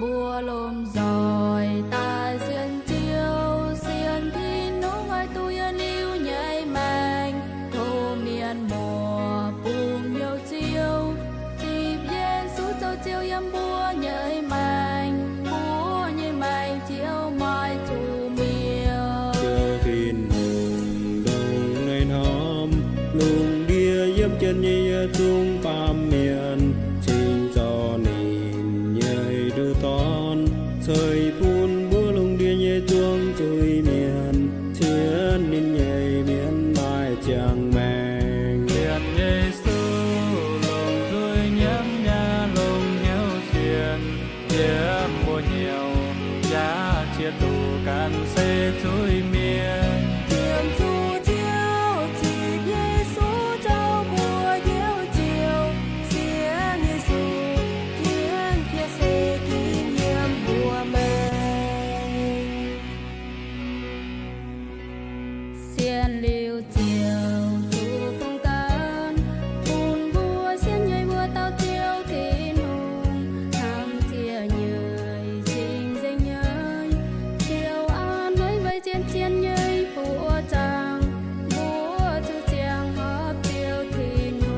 mbuo lomh nzoih daaih sienx Ziouv, sienx Tin-Hungh oix duqv yiem liuz nyei maengc, tov mienh muoz bungx hnyouv Ziouv, zipv Yesu zoux Ziouv yiem mbuo nyei maengc, mbuo nyei maengc ziouc maaih zuqc mi'aqv. Ziouv Tin-Hungh ndongc naaiv hnamv lungh ndiev yiem jienv nyei yietc zungv baamh mienh, cingx zoux ninh nyei nduqc dorn, ceix bun mbuo lungh ndiev nyei zuangx zuiz-mienh, cien ninh nyei mienh maaih ziangh maengc. Cien Yesu longc nzuih nyiemv nyei, longc hnyouv sienx, yiem mbuo hnyouv yaac ziex duqv gan se zuiz-mienh. Tien zuqc Ziouv, zipv Yesu zoux mbuo Ziouv, sienx Yesu, jienv jiex se ginv yiem mbuo maengc. Sienx liuz ziouc zuqc fungx gaanv, bun mbuo sienx nyei wuov dauh Ziouv Tin-Hungh, hnamv ziex nyeic cing-nzengc nyei, ziouc a'hneiv weic zien-zien nyei buoz zaangc, mbuo zuqc ziangh horpc Ziouv Tin-Hungh.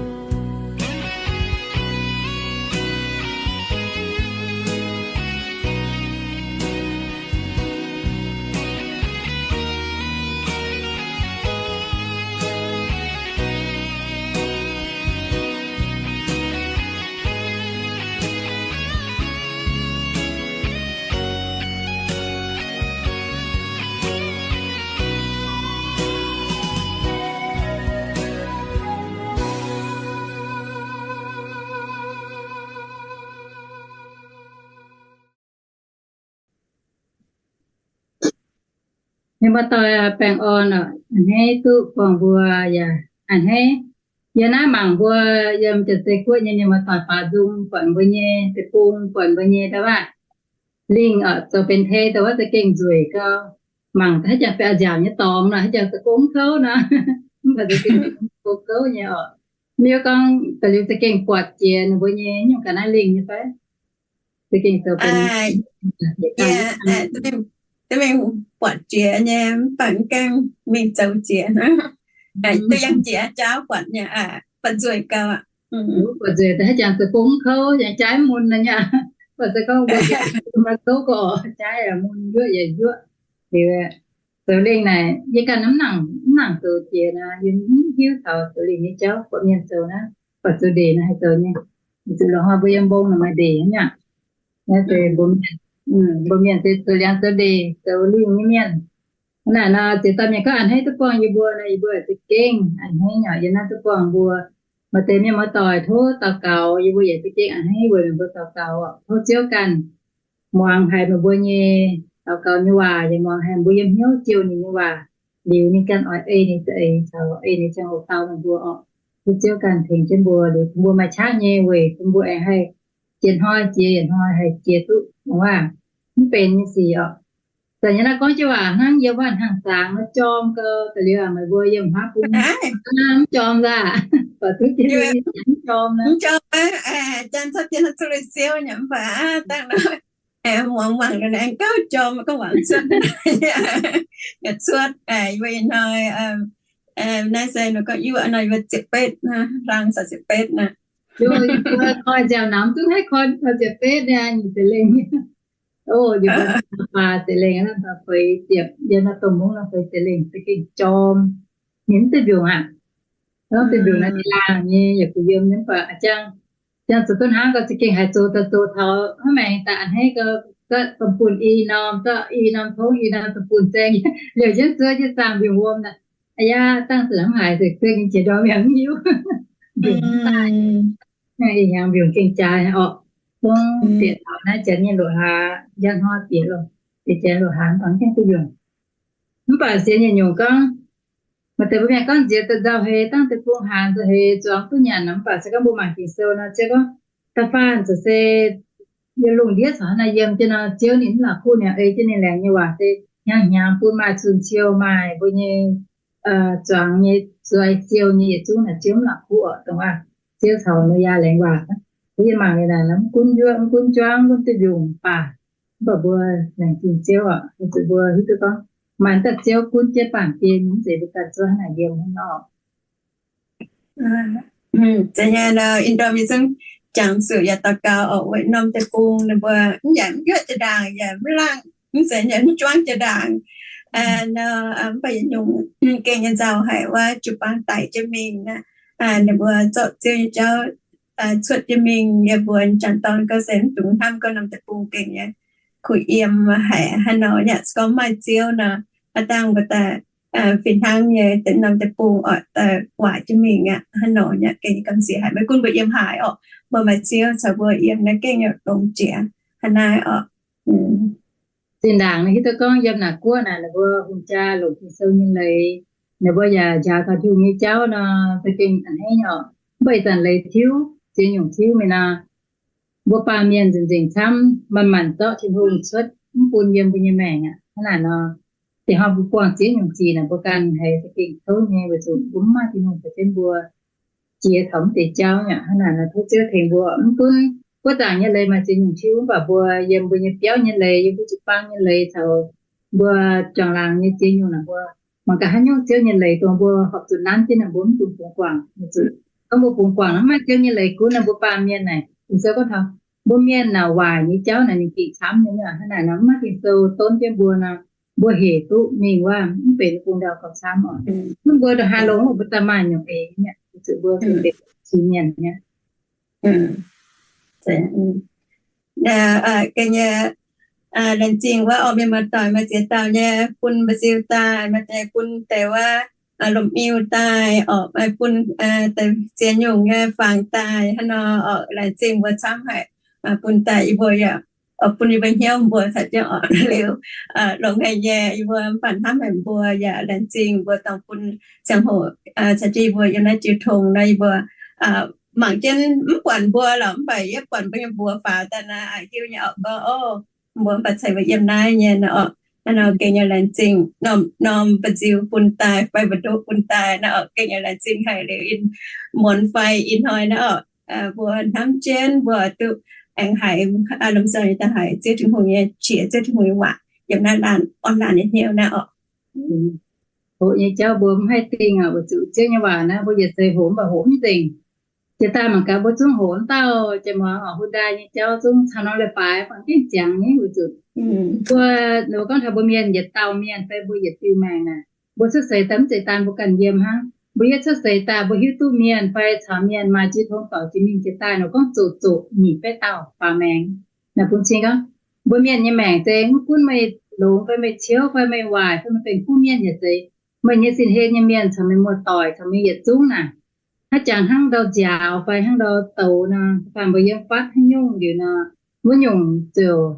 Mienh muoz-doic baengh orn oc, a'hneiv duqv buangh mbuo yaac a'hneiv. Yie naaiv mangc mbuo yiem Janx-Zei Guoqv nyei mienh muoz-doic baaux nzung buatc mbuo nyei deic-bung, buatc mbuo nyei da'waac lingh oc, zoux benx tei da'waac za'gengh nzueic gau. Mangc haaix jangx fai nziaauc nyei dorngx nor, haaix jangx za'gengh kouv nor, mv baac za'gengh kouv nyei oc. Mv hiuv gorngv da'liuz za'gengh buatc jiex ninh mbuo nyei nyungc ga'naaiv lingh nyei fai? Za'gengh zoux benx, yie mingh buatc jiex nyei, mv baac mv gaengh mingh zoux jiex. Duqv yangh jiex jaauv buatc nyei, buatc nzueic gau aqv. Buatc nzueic daaih haaix jangx zoux gong kouv, yangh jaaiv mun nor nyei. Buatc zoux gong mbuo maaih kouv gorqv, jaaiv mun yuoqv yaac yuoqv. Liuz zoux lingh naaic yie ganh mv nangc, mv nangc zoux jiex nor, yie mv hiuv taux zoux lingh nyei jauv. Buatc mienh zoux naaiv, buatc zoux ndeic nor haih zoux nyei. Zuqc loz-hnoi mbuo yiem mbong nor maaih ndeic hnangv. Naaiv se mbuo mienh, mbuo mienh se zoux liangx zoux ndeic, zoux lingh nyei mienh. Hnangv naaic nor, ziex dauh mienh gorngv a'hneiv duqv buangh yie mbuo nor, yie mbuo za'gengh a'hneiv nyei. Yie naaiv duqv buangh mbuo maaih deix mienh muoz-doic tov daux gaux, yie mbuo yaac za'gengh a'hneiv weic meih mbuo daux gaux. Tov Ziouv ganh muangx haiz meih mbuo nyei daux gaux nyei waac, yaac muangx haiz mbuo yiem hnyouv jouh ninh nyei waac liuz, ninh ganh oix ei ninh za'eix caux ei ninh ziangh hoc dau meih mbuo oc. Tov Ziouv ganh tengx jienv mbuo liuz, bun mbuo maaih qaqv nyei weic bun mbuo aengx haih jiex hnoi jiex, yietc hnoi haih jiex duqv waac, mv benx nyei sic oc. Zanc nyei naaiv gorngv jienv waac hnangv yiem waac hnaangx zaangx nor jorm gau. Da'liuz meih mbuo yiem haav bung mv jorm aqv. Buatc duqv mv jorm, mv jorm aqv. Janx caux janx zuqc lui siou nyei mv baac dangh nor muangx muangx aengx gauh jorm, gorngv waac cuotv, yaac cuotv. Yie mbuo ih hnoi naaiv se nor gorngv yuoqv nor, yie mbuo ziepc betv, hlang caux ziepc betv nor. Yie mbuo koi nziaauc namx duqv haiv koi ziepc betv nyei, nyic ziepc lengh. O, yie mbuo faah ziepc lengh, feix ziepc, yiem naaiv domh mungv nor feix ziepc lengh, za'gengh jorm. Ninh mv duqv mbiungc aqv. Gorngv duqv mbiungc nor, ninh laangh nyei, yaac guh yiem nyei, mv baac a'jang, jang zuqc duqv hnangv gau, za'gengh haiz zoux daaih zoux taux hnangv maengx daaih a'hneiv gau, zorqv dongh bunh i norm, zorqv i norm tongv, i norm dongh bunh zaeng, liouh jienv zuov jienv zaangh mbiungc wuom naaic. Aa yaa, dangh zuqc hnangv haaix se zuov nyei jiex ndorm yaac mv hiuv. Mbiungc mv daaih. Ih hnyangx mbiungc gengh jaaix orqc. Gorngv bieqc taux naaiv janx nyei loz-hnoi, njang hnoi bieqc loh, bieqc janx loz-hnoi mv baac mv gaengh duqv mbiungc. Mv baac sienx nyei nyungc gorngv, maaih deix mbuo mienh gorngv nziex daaih nzauh heix, dangh deic-bung hnaanx nzauh heix, zuangx duqv nyanc nor, mv baac se gorngv mbuo mangc Ging-Sou nor, Ziouv gorngv da'faanh zoux se yiem lungh ndiev caux hnangv naaiv yiem jienv nor, Ziouv ninh mv la'kuqv, ninh ei jienv ninh laengz nyei waac se hnyangx-hnyangx bun maaih zunh ciou, maaih mbuo nyei zuangx nyei zuei ciou nyei yietc zungv naaic Ziouv mv la'kuqv oc. Dongh waac Ziouv caux Noyaa laengz waac, mbuo yie mangc liuz naaic mv gunv yuoqv, mv gunv juangv, mv gunv duqv mbiungc mv baac Mv baac mbuo laengz zingh Ziouv oc, weic zuqc mbuo hiuv duqv gorngv maaih dauh Ziouv gunv jienv baamh gen, mv zeiz mbuo ganh zuov hnangv naaic yiem hnangv nor. Zeiz nyei nor, ih ndorm yie zungv jangx zuqc yaac daux gaux oc, weic norm deic-bung ninh mbuo mv yaac mv yuoqv jiex ndaangc, yaac mv laangh, mv zeiz yaac mv juangv jiex ndaangc. Nor mv baac yietc nyungc gengh nyei nzauh haic wuov jiu-baang daic jienv mingh aqv. Ninh mbuo zorqv Ziouv nyei jauv cuotv jienv mingh, yie mbuo janx-dorn gauh se mv dungx hnamv gauh norm deic-bung gengh nyei kuh yiem haic hnangv nor. Yaac se gorngv maaih Ziouv nor, aav dangh mbuo daaih fih hnangv nyei deix norm deic-bung oix daaih waaic jienv mingh aqv hnangv nor. Yaac gengh nyei gamh nziex haic, maiv gunv mbuo yiem haaix oc, mbuo maaih Ziouv caux mbuo yiem naaiv gengh nyei longx jiex hnangv naaiv oc. Zinh ndaangc hiuv duqv gorngv yiem naaic guoqv naaic, ninh mbuo hungh jaa longc Ging-Sou nyei leiz, ninh mbuo yaac njaaux taux Tin-Hungh nyei jauv nor, za'gengh a'hneiv nyei oc. Mv baac ih zanc leiz tiuv, ziex nyungc tiuv mingh nor, mbuo baamh mienh nzengc nzengc camv, manc-manc zorqv Tin-Hungh cuotv, mv bun yiem mbuo nyei maengc aqv. Hnangv naaic nor, da'faanh mbuo buangh ziex nyungc zic naaic, mbuo ganh haiz za'gengh kouv nyei, weic zuqc mbuo mv maaih Tin-Hungh caux jienv mbuo jiex taux mv deix jauv aqv. Hnangv naaic nor, tov Ziouv tengx mbuo. Mv gunv guoqv zaangc nyei leiz maaih ziex nyungc tiuv, mv baac mbuo yiem mbuo nyei biauv nyei leiz, yiem mbuo jiu-baang nyei leiz, caux mbuo juangc laangz nyei ziex nyungc naaic, mbuo mangc gaax haaix nyungc Ziouv nyei leiz dongh mbuo horpc zuqc nanv jienv naaic, mbuo mv dungx bungx guangc. Weic zuqc gorngv mbuo bungx guangc naaic, mv maaih Ziouv nyei leiz gunv naaic, mbuo baamh mienh naaic, Ging-Sou gorngv taux mbuo mienh naaic waaic nyei jauv naaic, ninh gengh camv nyei. Hnangv naaic nor, mv maaih Ging-Sou donv jienv mbuo nor, mbuo hec duqv mingh wuov mv benx bung ndau gauh camv oc. Mv, mbuo ndongc haaix longx mbuo daaih maaih nyungc eix nyei, weic zuqc mbuo benx cing-mienh nyei. Gengh nyei laengz zingh wuov oc, mienh muoz-doic, maaih ziex dauh nyei bun mba'nziu daaih, maaih deix bun deix wuov lomh miu daaih oc, maaih bun deix ziex nyungc nyei fangx daaih hnangv nor oc. Laengz zingh mbuo camv haic, bun daaih yie mbuo yaac bun yie mbuo hnyouv mbuo caux jienv oc. Liuz longx haic nyei, yie mbuo mv baac hnamv haic mbuo yaac laengz zingh mbuo dongh bun ziangh hoc caux jienv yie mbuo yiem naaiv jiu tong nor, yie mbuo mangc jienv mv buatc mbuo lorqc, mv baac yie buatc mbuo nyei mbuox faaux daaih naaic, hiuv nyei oc, gorngv, O, mbuo mv baac ceix mbuo yiem naaiv nyei nor oc. Hnangv nor gengh nyei laengz zingh norm mba'nziu bun daaih fai mba'ndoqv bun daaih nor oc, gengh nyei laengz zingh haic. Liuz in muonz fai ih hnoi nor oc, mbuo hnamv jienv mbuo duqv aengx haiz lomh nzoih nyei daaih haiz Ziouv Tin-Hungh nyei qiex, Ziouv Tin-Hungh nyei waac yiem naaiv laanh orn laanh nyei hnyouv naaiv oc. Hoqc nyei jauv mbuo mv haih dingh oc, weic zuqc Ziouv nyei waac naaiv mbuo yietc seix hoqc mv baac hoqc mv nzengc. Jiex daaih mangc gaax mbuo zungv hoqc wuov dauh jiex muangx oc, Hu^ndaa nyei jauv zungv caux norm leiz-baaix mv baac gengh ziangx nyei, weic zuqc mbuo, mbuo gorngv taux mbuo mienh yietc dauh mienh fai mbuo yietc diuh maengc naaic, mbuo cuotv seix daaih mv zeiz daan mbuo ganh yiem hnangv. Mbuo yie cuotv seix daaih mbuo hiuv duqv mienh fai caux mienh maaih jiu tong dorc jiex mingh jiex daaih nor gorngv zoqc zoqc nyic baeqv dauh faaux maengx. Naaic bun cing gorngv mbuo mienh nyei maengc se mv gunv meih longx fai meih ciouv fai meih waaic fai meih benx kuv mienh yaac zeiz, meih nyei sin-hlen nyei mienh caux meih muoz-doic caux meih yietc zungv naaic, haaix jangx hnangv ndau nziaaux fai hnangv ndau douz nor, da'faanh mbuo yiem fatv haaix nyungc liuz nor, wuov nyungc ziouc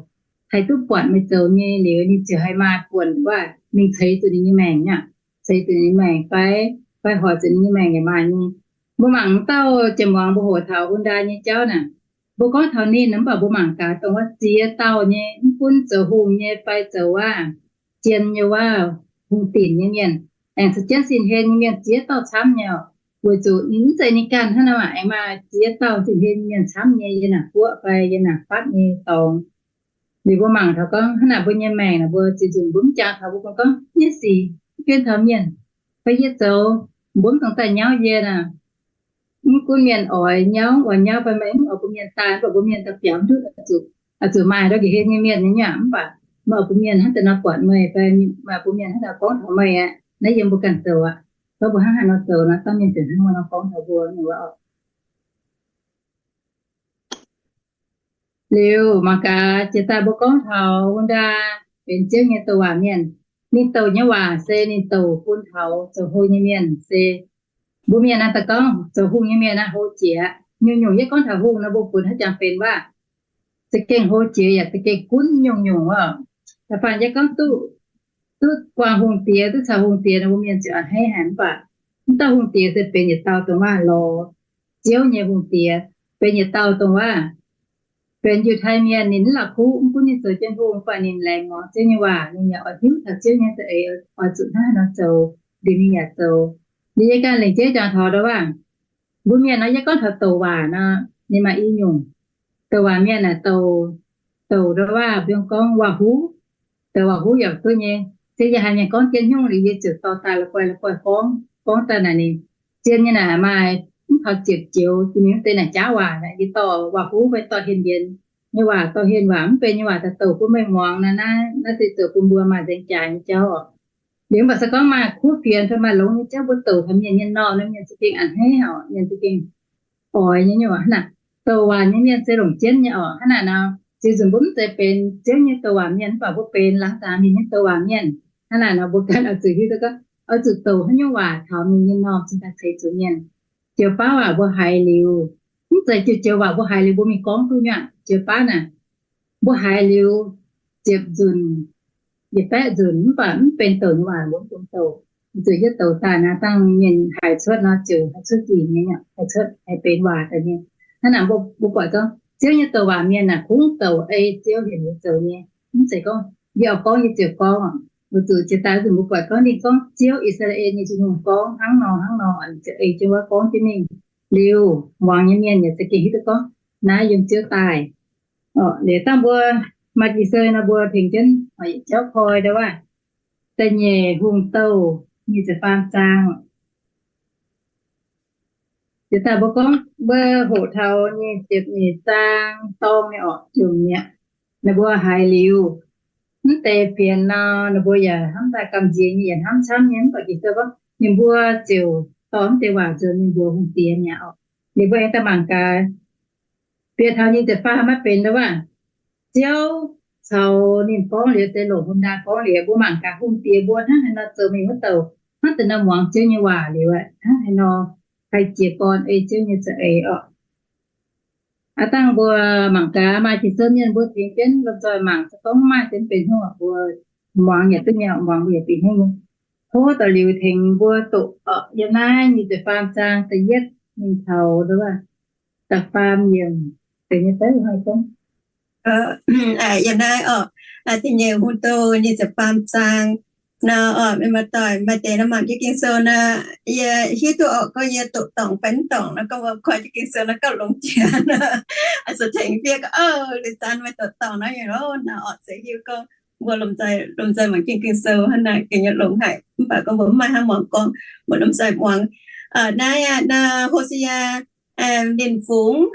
haih duqv buatc meih zoux nyei liuz, ninh ziouc haih maaih buonc waac mingh ceix zuqc ninh nyei maengc nyei, ceix zuqc ninh nyei maengc fai, fai hoic zuqc ninh nyei maengc yaac maaih nyei. Mbuo mangc dauh jiex muangx mbuo hoqc taux Hu^ndaa nyei jauv naaic, mbuo gorngv taux ninh mv baac mbuo mangc gaax dongh wuov ziex dauh nyei, mv gunv zoux hungh nyei fai zoux waac jien nyei, waac hungh dinc nyei mienh, aengx caux jienv sin-hlen nyei mienh ziex dauh camv nyei oc. Weic zuqc ninh mv zeiz ninh ganh hnangv nor, aengx maaih ziex dauh sin-hlen nyei mienh camv nyei yiem naaic guoqv fai yiem naaic fatv nyei dorngx. Liuz mbuo mangc taux gorngv hnangv naaic mbuo nyei maengc naaic, mbuo ziouc nzunc mbuo mv jangx taux mbuo gorngv, Nyei sic, mv gunv taux mienh fai yie zoux, mbuo mv dungx daaih nyauv yie naaic. Mv gunv mienh oix nyauv, oix nyauv fai maiv oix bun mienh daaih, mv baac mbuo mienh daaih biaux mv ndutv, zuqc maaih ndau ga'hlen nyei mienh nyei nyei, mv baac meih oix bun mienh hnangv deix nor buatc meih fai meih oix bun mienh hnangv deix nor gorngv taux meih aqv. Naaiv yiem mbuo ganh zoux aqv. Gorngv mbuo hnangv haaix nor zoux nor, dangh mienh ziouc hnangv nor gorngv taux mbuo nyei oc. Liuz mangc gaax jiex daaih mbuo gorngv taux Hu^ndaa benx Ziouv nyei douc waac mienh. Ninh douc nyei waac se ninh douc bun taux zoux hungh nyei mienh se mbuo mienh naaiv daaih gorngv zoux hungh nyei mienh naaiv hlo jiex. Nyungc-nyungc yie gorngv taux hungh nor mbuo funx haaix jangx benx waac za'gengh hlo jiex yaac za'gengh gunv nyungc-nyungc oc. Da'faanh yie gorngv duqv, duqv guangc hungh diex, duqv caux hungh diex nor mbuo mienh ziouc a'hneiv haic, mv baac mv dauh hungh diex se benx yietc dauh dongh waac lorz Ziouv nyei hungh diex, benx yietc dauh dongh waac benx Yiutai Mienh. Ninh mv la'kuqv, mv gunv ninh zoux jienv hungh, mv baac ninh laengz muangx Ziouv nyei waac, ninh yaac oix hiuv taux Ziouv nyei za'eix oix zuqc hnangv haaix nor zoux, liuz ninh yaac zoux. Liuz yie ganh lengc jeiv jangx taux ndau waac, mbuo mienh nor yie gorngv taux douc waac nor, ninh maaih i nyungc. Douc waac mienh naaic douc, douc ndau waac, mbuo gorngv waac-huv, douc waac-huv yaac duqv nyei. Se yie haiz mienh gorngv jienv nyungc liuz, yie ziouc dorh daaih la'guaih la'guaih gorngv, gorngv daaih naaic ninh zien nyei naaic maaih mv taux ziepc joux, jiex mingh wuov deix naaic jaav waac, yie dorh waac-huv fai dorh henh mbienx nyei waac, dorh henh waac mv benx nyei waac daaih douc bun meih muangx nor, naaiv, naaiv se zoux bun mbuo maaih nzengc jaax nyei jauv oc. Liuz mv baac se gorngv maaih kuv fienx fai maaih longx nyei jauv mbuo douc taux mienh nyei norm, mienh za'gengh a'hneiv oc, mienh za'gengh oix nyei nyungc hnangv naaic. Douc waac nyei mienh se longc jienv nyei oc. Hnangv naaic nor, ziux nzunc mbuo mv zeiz benx Ziouv nyei douc waac mienh, mv baac mbuo benx laangz zaangc mienh nyei douc waac mienh. Hnangv naaic nor, mbuo ganh oix zuqc hiuv duqv gorngv, oix zuqc douc haaix nyungc waac taux mienh nyei norm cingx daaih ceix zuqc mienh. Joux baav waac mbuo haiz liuz, mv zeiz joux joux waac mbuo haiz liuz mbuo mingh gorngv duqv nyei aqv. Joux baav naaic, mbuo haiz liuz ziepc nzunc, yietc baeqv nzunc, mv baac mv benx douc nyei waac mbuo mv dungx douc. Zuqc hiuv douc daaih naaic, dangh mienh haiz cuotv nor ziouc haiz cuotv dingc nyei, haiz cuotv haiz benx waac daaih nyei. Hnangv naaic mbuo, mbuo buatc gorngv Ziouv nyei douc waac mienh naaic kungx douc ei Ziouv heuc ninh zoux nyei. Mv zeiz gorngv yie oix gorngv yie ziouc gorngv. Weic zuqc jiex daaih nzunc mbuo buatc gorngv ninh gorngv Ziouv I^saa^laa^en nyei Tin-Hungh gorngv hnangv nor hnangv nor, ninh ziouc ei jienv wuov gorngv jienv mingh. Liuz muangx nyei mienh yaac za'gengh hiuv duqv gorngv naaiv yiem Ziouv daaih. Liuz dangh mbuo maaih Ging-Sou nor mbuo tengx jienv yietc jauv koi ndau waac. Da'nyeic Hungh Douh nyic ziepc faam zaang. Jiex daaih mbuo gorngv mbuo hoqc taux nyic ziepc nyeic zaang dorng nyei orqc, jomc mi'aqv. Ninh mbuo haiz liuz mv deix fienx nor, ninh mbuo yaac hnamv daaih gamh nziex nyei, yaac hnamv camv nyei. Mv baac Ging-Sou gorngv ninh mbuo ziouc dorh mv deix waac nzuonx mingh mbuox hungh diex mi'aqv orqc. Liuz mbuo aengx daaih mangc gaax, bieqc taux nyic ziepc faam maiv benx ndau waac, Ziouv caux ninh gorngv liuz, se longc Hu^naa gorngv liuz, mbuo mangc gaax hungh diex mbuo hnangv haaix nor zoux mingh wuov douc, hnangv deix nor muangx Ziouv nyei waac liuz, hnangv haaix nor haih jiez gorn ei Ziouv nyei za'eix orqc. Aav dangh mbuo mangc gaax maaih Ging-Sou mienh mbuo tengx jienv lomh nzoih mangc, se gorngv maaih se mv benx hnyouv mbuo muangx yaac duqv nyei, muangx mbuo yaac bieqc hnyouv nyei. Tov daux liuz tengx mbuo doqc orqc, yiem naaiv nyic ziepc faam zaang da'yietv mingh taux da'faam yiemc, deix nyei deix hnoi gorngv. Yiem naaiv orqc, da'nyeic Hungh Douh nyic ziepc faam zaang nor orqc, mienh muoz-doic maaih deix nor mangc jienv Ging-Sou nor, yie hiuv duqv orqc gorngv yie doqc dorngc fai mv dorngc nor, gorngv mbuo koi jienv Ging-Sou nor gauh longx jiex nor, zuqc tengx fiev gorngv, liuz zanc meih doqc dorngc nor, yie nor orqc se hiuv gorngv mbuo lomh nzoih, lomh nzoih mangc jienv Ging-Sou hnangv naaic gengh nyei longx haic. Mv baac gorngv mbuo mv maaih hnangv muangx gorngv, mbuo lomh nzoih muangx. Naaiv aqv, Ho^se^yaa ninh fungx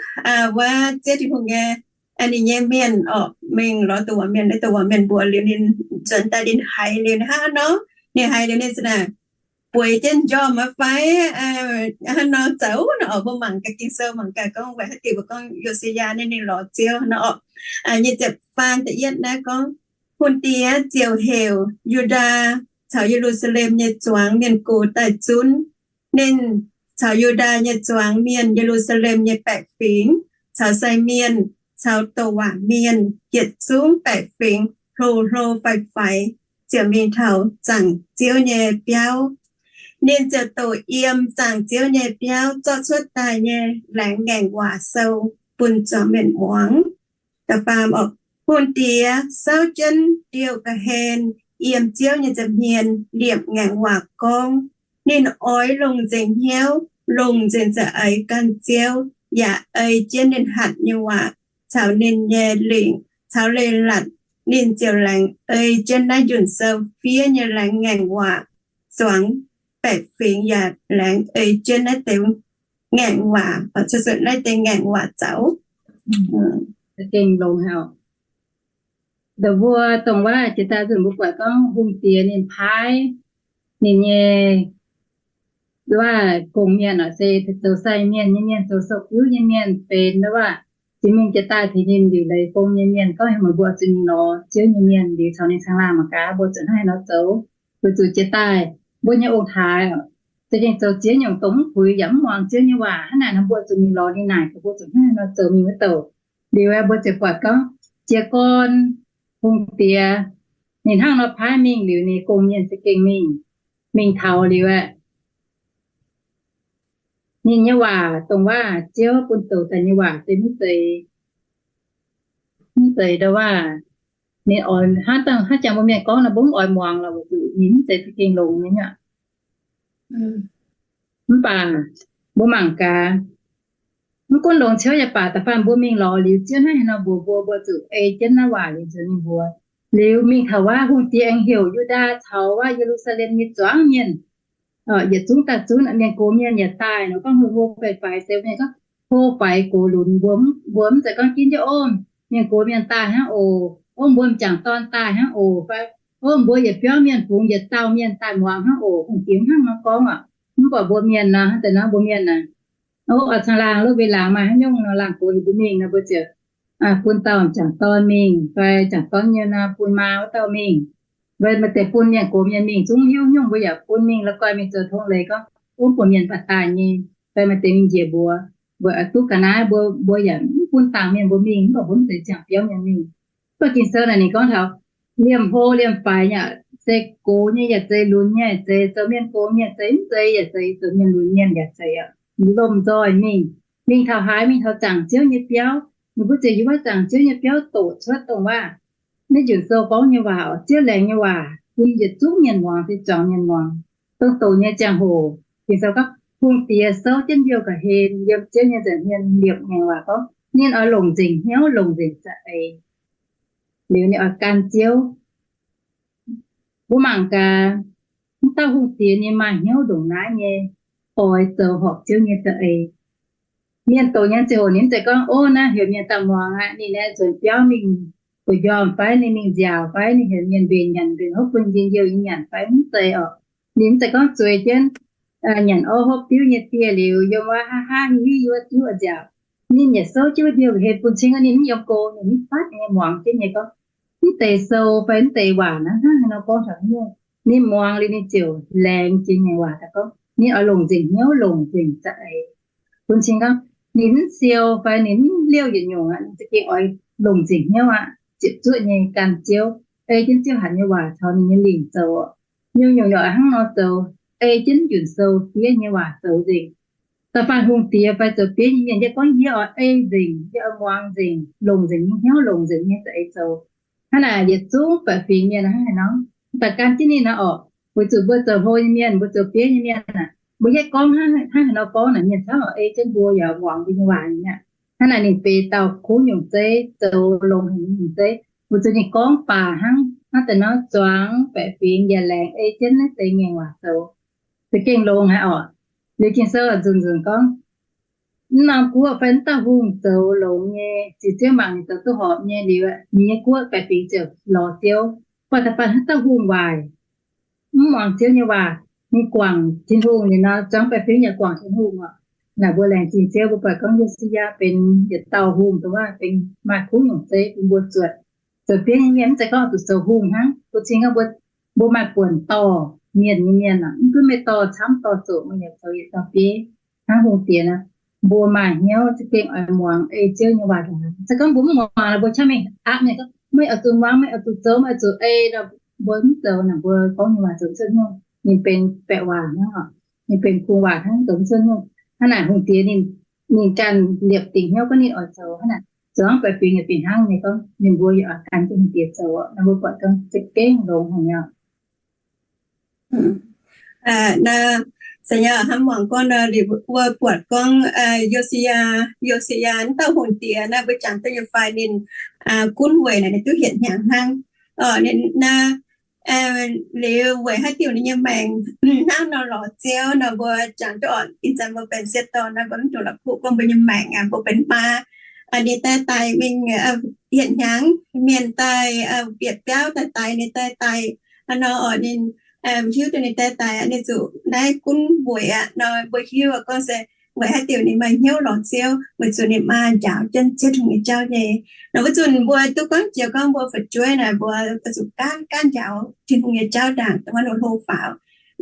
wuov Ziouv Tin-Hungh nyei, ninh nyei mienh orqc, mingh lorz douc waac mienh, douc waac mienh mbuox liuz ninh nzuonx daaih, ninh haiz liuz ninh hnangv nor, ninh haiz liuz ninh za'naaic bueix jienv njormh maiv fai hnangv nor zoux nor orqc. Mbuo mangc gaax Ging-Sou, mangc gaax gorngv weic haaix diuc mbuo gorngv Yo^si^yaa ninh, ninh lorz Ziouv nor orqc. Nyic ziepc faam da'yietv naaiv gorngv, Hungh diex ziouc heuc Yu^ndaa caux Ye^lu^saa^lem nyei zuangx mienh gox daaih zunv. Ninh caux Yu^ndaa nyei zuangx mienh, Ye^lu^saa^lem nyei baeqc fingx, caux sai mienh, caux douc waac mienh, yietc zungv baeqc fingx hlo hlo faix-faix, ziouc mingh taux zaangc Ziouv nyei biauv. Ninh ziouc doqc yiem zaangc Ziouv nyei biauv zorqv cuotv daaih nyei laengz ngaengc waac sou bun zuangx mienh muangx. Hungh diex souv jienv diuh ga'hlen yiem Ziouv nyei nza'hmien liepc ngaengc waac gorngv, ninh oix longc nzengc hnyouv, longc nzengc za'eix gan Ziouv, yaac ei jienv ninh hatc nyei waac caux ninh nyei lingc caux leiz-latc, ninh ziouc laengz ei jienv naaiv njunc sou fiev nyei laengz ngaengc waac. Zuangx baeqc fingx yaac laengz ei jienv naaiv deix ngaengc waac, naaiv deix ngaengc waac zaux. Gengh longx haic. Ndau mbuo dongh waac jiex daaih nzunc mbuo buatc gorngv hungh diex ninh paaiv ninh nyei waac gong-mienh oc, se zoux sai mienh nyei mienh, zoux sou-biuv nyei mienh benx ndau waac, jiex mingh jiex daaih tengx ninh liuc leiz gong nyei mienh, gorngv heuc meih mbuo zuqc mingh lorz Ziouv nyei mienh liuz caux ninh caangh laangh mangc gaax mbuo zuqc hnangv haaix nor zoux. Weic zuqc jiex daaih mbuo nyei ong-taaix za'gengh zoux ziex nyungc dongh mv puix yaac mv muangx Ziouv nyei waac. Hnangv naaic nor mbuo zuqc mingh lorz ninh naaic gaax mbuo zuqc hnangv haaix nor zoux mingh wuov douc. Liuz mbuo ziouc buatc gorngv jiez gorn hungh diex ninh hnangv nor paaiv mingh liuz, ninh gong-mienh za'gengh mingh, mingh taux liuz aeqv, ninh nyei waac dongh waac Ziouv bun douc daaih nyei waac se mv zeiz, mv zeiz ndau waac ninh oix hnangv, hnangv jangx mbuo mienh gorngv nor mbuo mv oix muangx lorqc, weic zuqc ninh mv zeiz za'gengh longx nyei aqv. Mv baac mbuo mangc gaax, Mv gunv longx ciouv yaac baac, da'faanh mbuo mingh lorz liuz Ziouv hnangv haaix nor mbuox mbuo, mbuo zuqc ei jienv naaiv waac liuz nzuonx mingh mbuox. Liuz mingh taux wuov hungh diex aengx heuc Yu^ndaa caux wuov Ye^lu^saa^lem nyei zuangx mienh, yietc zungv daaih zunv, mienh gox mienh yaac daaih nor, gorngv hlo faix-faix se mienh gorngv hlo faix gox lunx, mbuo mv zeiz gorngv ginv jienv ov, mienh gox mienh daaih hnangv oc, ov, mbuo m'jangc dorn daaih hnangv oc, fai ov, mbuo yietc biauv mienh fungx yietc dauh mienh daaih muangx hnangv oc, hungh diex hnangv nor gorngv oc. Mv baac mbuo mienh nor, daaih nor mbuo mienh naaic, ov, oix caangh laangh, lov mbuo laangz maaih haaix nyungc nor, laangh gox heuc mbuo mingh nor, mbuo ziouc bun dauh m'jangc dorn mingh, fai m'jangc dorn nyei nor bun maa wuov dauh mingh. Mbuo maaih deix bun mienh gox mienh mingh zungv hiuv nyungc, mbuo yaac bun mingh la'guaih mingh zoux tong leiz gorngv, ov, mbuo mienh baac daaih nyei, fai maaih deix mingh njiec mbuox, mbuo duqv ga'naaiv, mbuo, mbuo yaac mv bun dangh mienh mbuo mingh, mv baac mbuo mv zeiz ziangh biauv mienh mingh. Mv baac Ging-Sou naaic ninh gorngv taux liemh hlo liemh faix yaac se gox nyei yaac zeiz, lunx nyei yaac zeiz, zoux mienh gox mienh zeiz, mv zeiz yaac zeiz, zoux mienh lunx mienh yaac zeiz, lomh nzoih mingh, mingh taux haaix, mingh taux zaangc Ziouv nyei biauv, ninh mbuo ziouc yiem wuov zaangc Ziouv nyei biauv doqc cuotv dongh waac, naaiv njunc sou gorngv nyei waac oc, Ziouv laengz nyei waac bun yietc zungv mienh muangx, se zuangx mienh muangx. Dongh doqc nyei ziangh hoc, Ging-Sou gorngv hungh diex souv jienv youh ga'hlen yiem Ziouv nyei nza'hmien liepc ngaengc waac gorngv ninh oix longc nzengc hnyouv, longc nzengc za'eix. Liuz ninh oix gan Ziouv. Mbuo mangc gaax, mv dauh hungh diex ninh maaih hnyouv ndongc naaiv nyei, oix zoux horpc Ziouv nyei za'eix. Mienh doqc nyei ziangh hoc ninh mv zeiz gorngv, ov, naaiv heuc mienh daaih muangx aqv, ninh aengx nzuonx biauv mingh gu'njuangc fai ninh mingh nziaauc fai ninh heuc mienh mbenc nyanc, mbenc hopv bun njien-youh nyei nyanc fai mv zeiz oc. Ninh mv zeiz gorngv zueiz jienv nyanc orv hopv diuv nyei dieh liuz, yiem wuov haav haav hiuv hiuv yuov diuv nziaauc. Ninh yaac souv jienv wuov ndie-hlen bun cing, ninh mv yiem go, ninh mv fatv nyei, muangx jienv nyei gorngv, mv deix sou fai mv deix waac naaiv hnangv haaix nor gorngv taux haaix nyungc. Ninh muangx liuz ninh ziouc laengz jiex ngaengc waac daaih gorngv ninh oix longc nzengc hnyouv, longc nzengc za'eix. Bun cing gorngv ninh mv siou fai ninh mv liouh yietc nyungc aqv, ninh za'gengh oix longc nzengc hnyouv aqv, ziepc zuoqv nyei gan Ziouv, ei jienv Ziouv hatc nyei waac caux ninh nyei lingc zoux. Nyungc-nyungc yaac hnangv nor zoux, ei jienv njunc sou fiev nyei waac zoux nzengc. Da'faanh hungh diex fai zoux bieiv nyei mienh yie gorngv, yie oix ei nzengc, yie oix muangx nzengc, longc nzengc nyei hnyouv, longc nzengc nyei za'eix zoux. Hnangv naaic yietc zungv baeqc fingx mienh hnangv haaix nor daaih gan jienv ninh nor oc. Weic zuqc mbuo zoux hlo nyei mienh, mbuo zoux bieiv nyei mienh aac, mbuo yietv gorngv hnangv haaix nor gorngv naaic, mienh camv oc ei jienv mbuo yaac muangx mbuo nyei waac nyei aqv. Hnangv naaic ninh benx dauh kuv nyungc zeiv, zoux longx haic nyungc zeiv, weic zuqc ninh gorngv baac hnangv, hnangv daaih nor zuangx baeqc fingx yaac laengz ei jienv naaiv deix ngaengc waac zoux, za'gengh longx haic oc. Liuz Ging-Sou nzunc nzunc gorngv, mv norm guoqv fai mv dauh hungh zoux longx nyei, ziux Ziouv mangc ninh zoux duqv horpc nyei liuz, ninh nyei guoqv baeqc fingx ziouc lorz Ziouv. Mv baac da'faanh haaix dauh hungh waaic, mv muangx Ziouv nyei waac, ninh guangc Tin-Hungh liuz nor, zuangx baeqc fingx yaac guangc Tin-Hungh oc. Naaic mbuo laengz zingh Ziouv, mbuo buatc gorngv Yo^si^yaa benx yietc dauh hungh, dongh wuov benx maaih kuv nyungc zeiv bun mbuo zuotc. Zoux bieiv nyei mienh mv zeiz gorngv zuqc zoux hungh hnangv. Mbuo cing gorngv mbuo, mbuo maaih buonc dorh mienh nyei mienh aac, mv gunv meih dorh camv dorh zoqc, meih yaac zoux yietc dauh bieiv hnangv hungh diex nor. Mbuo maaih hnyouv za'gengh oix muangx ei Ziouv nyei waac. Se gorngv mbuo mv muangx, mbuo camv mingh aapv mienh gorngv, meih oix zuqc muangx, meih oix zuqc zoux, meih oix zuqc ei nor, mbuo mv zoux naaic, mbuo gorngv nyei waac zoux mv cuotv nyungc. Ninh benx baeqc waac hnangv oc. Ninh benx kungx waac hnangv, zoux mv cuotv nyungc. Hnangv naaic hungh diex ninh, ninh ganh liepc dingc hnyouv gorngv ninh oix zoux hnangv naaic. Zuangx baeqc fingx yaac fih hnangv nyei gorngv ninh mbuo yaac oix gan jienv hungh diex zoux oc. Naaiv mbuo buatc gorngv za'gengh longx haic nyei oc. Naaiv se hnamv muangx gorngv nor, liuz mbuo buatc gorngv Yo^si^yaa, Yo^si^yaa wuov dauh hungh diex naaiv, mbuo jangx duqv nyei fai ninh gunv weic naaic ninh duqv hietc hnyangx hnangv. Ninh naaiv liuz weic haaix diuc ninh nyei maengc hnangv nor lorz Ziouv nor, mbuo jangx duqv oc. Ih zanc mbuo benx sieqv dorn nor, mbuo mv dungx la'kuqv gorngv mbuo nyei maengc aqv, mbuo benx maa. Ninh daaih daic mingh hietc hnyangx, mienh daaih bieqc biauv daaih daic, ninh daaih daic nor oc, ninh hiuv duqv ninh daaih daic, ninh zuqc naaiv gunv weic aqv nor, mbuo hiuv gorngv se weic haaix diuc ninh maaih hnyouv lorz Ziouv, weic zuqc ninh maa njaaux jienv Ziouv Tin-Hungh nyei jauv nyei. Nor wuov zanc mbuo duqv gorngv jiex gorngv mbuo fu'jueiv naaic, mbuo zuqc gaanv gaanv njaaux Tin-Hungh nyei jauv ndaangc, dongh wuov ninh hlo faaux.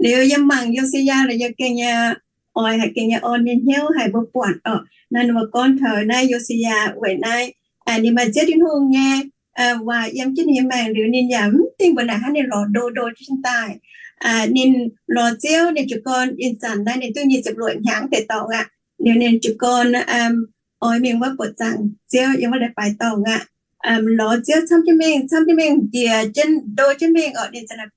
Liuz yie mangc Yo^si^yaa lorqc, yie gengh nyei oix haic, gengh nyei orn nyei hnyouv haic. Mbuo buatc oc, naaiv ninh mbuo gorngv taux naaiv Yo^si^yaa weic naaiv ninh maaih Ziouv Tin-Hungh nyei waac yiem jienv ninh nyei maengc liuz, ninh yaac mv dingh mbuo naaic hnangv ninh lorz ndo ndo jienv daaih. Ninh lorz Ziouv, ninh jiez gorn ih zanc naaiv ninh duqv nyic ziepc luoqc hnyangx deix dorngx aqv. Liuz ninh jiez gorn oix mingh wuov buoqc zaangc Ziouv yiem wuov leiz-baaix dorngx aqv. Lorz Ziouv camv jienv mingh, camv jienv mingh, njiec jienv ndo jienv mingh oc. Ninh za'naaic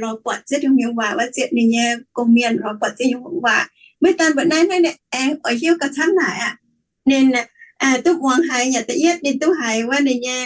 lorz buatc Ziouv Tin-Hungh nyei waac wuov ziepc ninh nyei gong-mienh lorz buatc Ziouv Tin-Hungh waac. Maiv daan mbuo naaiv, naaiv ninh aengx oix hiuv gauh camv naaic aqv. Ninh duqv muangx haiz yaac da'yietv ninh duqv haiz wuov ninh nyei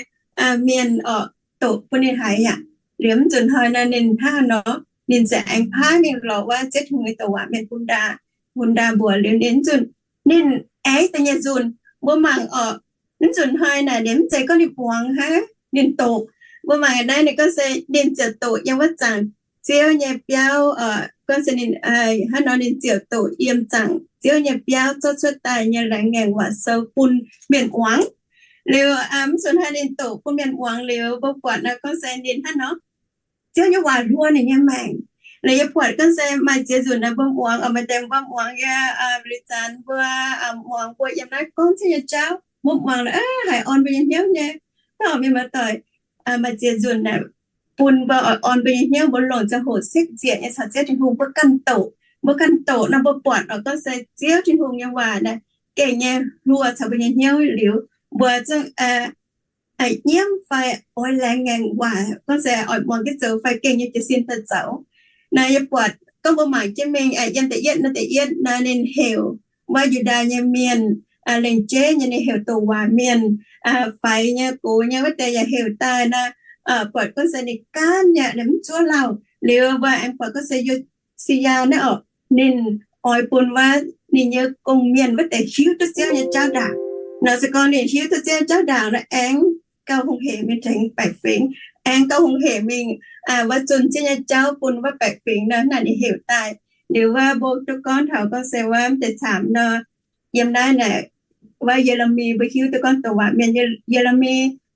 mienh oc doqc bun ninh haiz yaac. Liuz mv nzunc hnoi naaiv ninh hnangv nor, ninh ziouc aengx paaiv mingh lorz wuov Ziouv Tin-Hungh nyei douc waac mienh bun ndaa, bun ndaa mbuox liuz ninh nzunc, ninh aengx da'nyeic nzunc mbuo mangc oc. Mv nzunc hnoi naaic ninh mv zeiz gorngv ninh muangx hnangv, ninh doqc. Mbuo mangc naaiv ninh gorngv se ninh ziouc doqc yiem wuov zaangc Ziouv nyei biauv, gorngv se ninh hnangv nor ninh ziouc doqc yiem zaangc Ziouv nyei biauv zorqv cuotv daaih nyei laengz ngaengc waac sou bun mienh muangx. Liuz mv nzunc hnoi ninh doqc bun mienh muangx liuz mbuo buatc nor gorngv se ninh hnangv nor Ziouv nyei waac hluo ninh nyei maengc. Liuz yie buatc gorngv se maaih ziex nzunc naaic mbuo muangx oc, maaih deix mbuo muangx yie liuz zanc mbuo muangx mbuo yiem naaiv gorngv Ziouv nyei jauv mbuo muangx la'haiz orn mbuo nyei hnyouv nyei. Hnangv mienh muoz-doic, maaih ziex nzunc naaic bun mbuo oix orn mbuo nyei hnyouv, mbuo longc ziangh hoc sekv nzieqc nyei caux Ziouv Tin-Hungh mbuo ganh doqc. Mbuo ganh doqc nor mbuo buatc oc, gorngv se Ziouv Tin-Hungh nyei waac naaic gengh nyei hluo caux mbuo nyei hnyouv liuz, mbuo zungv nyiemv fai oix laengz ngaengc waac, gorngv se oix muangx jienv zoux fai gengh nyei jiez sin daaih zoux. Naaiv yie buatc gorngv mbuo mangc jienv mingh yiem da'yietv naaiv, da'yietv naaiv ninh heuc wuov Yu^ndaa nyei mienh, lengc jeiv nyei ninh heuc douc waac mienh, faix nyei, gox nyei wuov deix yaac heuc daaih naaiv. Buatc gorngv se ninh gaanv nyei, ninh mv zuov lauh. Liuz mbuo aengx buatc gorngv se Yo^si^yaa naaiv oc, ninh oix bun wuov ninh nyei gong-mienh wuov deix hiuv duqv Ziouv nyei jauv ndaangc. Nor se gorngv ninh hiuv duqv Ziouv jauv ndaangc nor aengx gauh hungh hec mingh tengx baeqc fingx, aengx gauh hungh hec mingh wuov zunh Ziouv nyei jauv bun wuov baeqc fingx nor, naaiv ninh heuc daaih. Liuz wuov mbuo duqv gorngv taux gorngv se wuov mv deix camv nor, yiem naaiv naaic wuov Ye^le^mi, mbuo hiuv duqv gorngv douc waac mienh Ye^le^mi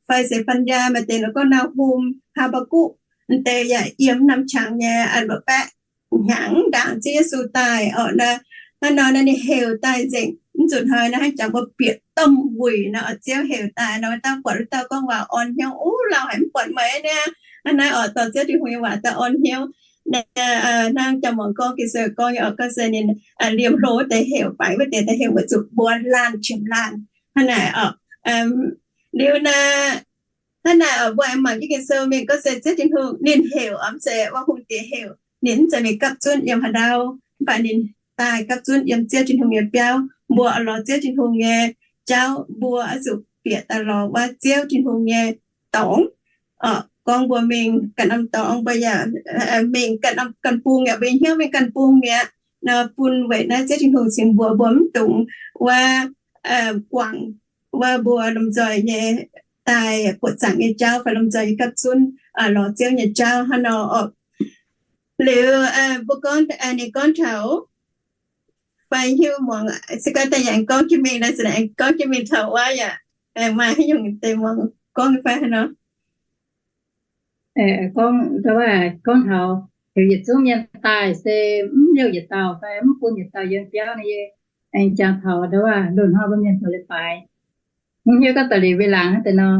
fai Ze^fan^yaa, maaih deix nor gorngv Naa^hum, Haa^mbaa^gukc, mv deix yaac yiem norm qangx nyei luoqc baeqv hnyangx ndaangc Ziouv Yesu daaih oc. Naaiv hnangv nor naaiv ninh heuc daaih nzengc. Mv nzunc hnoi naaiv hnangv jangx mbuo bieqc domh wuic nor oc, Ziouv heuc daaih nor, dauh buatc wuov dauh gorngv waac orn hnyouv, uv, lauh haic mv buatc meih niaa. Hnangv naaiv oc, dorh Ziouv Tin-Hungh nyei waac daaih orn hnyouv. Hnangv jangx muangx gorngv Ging-Sou gorngv nyei oc, gorngv se ninh liemh hlo wuov deix heuc, faix wuov deix daaih heuc, weic zuqc mbuo laanh qiemx laanh hnangv naaic oc. Liuz naaiv, hnangv naaic oc, mbuo aengx mangc jienv Ging-Sou mingh gorngv se Ziouv Tin-Hungh ninh heuc oc, mv zeiz wuov hungh diex heuc, ninh mv zeiz mingh gapv zunv yiem haaix ndau, mv baac ninh daaih gapv zunv yiem Ziouv Tin-Hungh nyei biauv. Mbuo oix lorz Ziouv Tin-Hungh nyei jauv, mbuo oix zuqc bieqc daaih lorz wuov Ziouv Tin-Hungh nyei dorngx. Gorngv mbuo mingh ganh norm dorngx, mbuo yaac mingh ganh norm ganh bung, yaac mbuo nyei hnyouv mingh ganh bung mi'aqv. Nor bun weic naaiv Ziouv Tin-Hungh cingx mbuox mbuo mv dungx wuov guangc wuov mbuo lomh nzoih nyei daaih buoqc zaangc nyei jauv fai lomh nzoih nyei gapv zunv lorz Ziouv nyei jauv hnangv nor oc. Liuz mbuo gorngv, ninh gorngv taux fai hiuv muangx, se gorngv daaih yaac aengx gorngv jienv mingh, naaiv se aengx gorngv jienv mingh taux wuov yaac aengx maaih haaix nyungc deix muangx gorngv fai haaix nor. Gorngv, gorngv taux heuc yietc zungv mienh daaih se mv heuc yietc dauh fai mv bun yietc dauh yiem biauv nyei, aengx jangx taux ndau wuov loz-hnoi mbuo mienh zoux leiz-baaix. Mv hiuv gorngv daaih liuz mbuo laangz hnangv deix nor,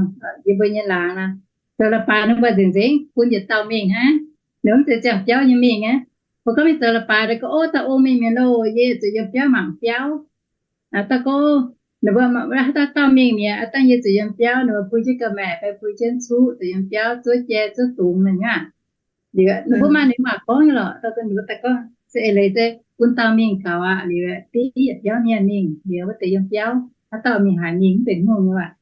yie mbuo nyei laangz nor, zoux leiz-baaix ninh mbuo nzengc nzengc bun yietc dauh mingh hnangv. Ninh mv zeiz ziangh biauv nyei mingh aqv. Mbuo gorngv mingh zoux leiz-baaix, ninh gorngv, Ov, dauh ong mingh mi'aqv loh, yie zuqc yiem biauv mangc biauv. Dauh gorngv, ninh mbuo haaix dauh dauh mingh mi'aqv, dangh yie zuqc yiem biauv, ninh mbuo bun jienv ga'maeqc fai bun jienv cuqv zuqc yiem biauv zuov jai zuov dungz nor aqv. Liuz ninh mbuo maaih ninh waac gorngv nyei lorqc, ninh mbuo daaih gorngv se eix leiz se bun dauh mingh gaux aqv. Liuz div yietc biauv mienh mingh, liuz wuov deix yiem biauv, haaix dauh mingh haaix mingh mv benx hnyouv nyei waac.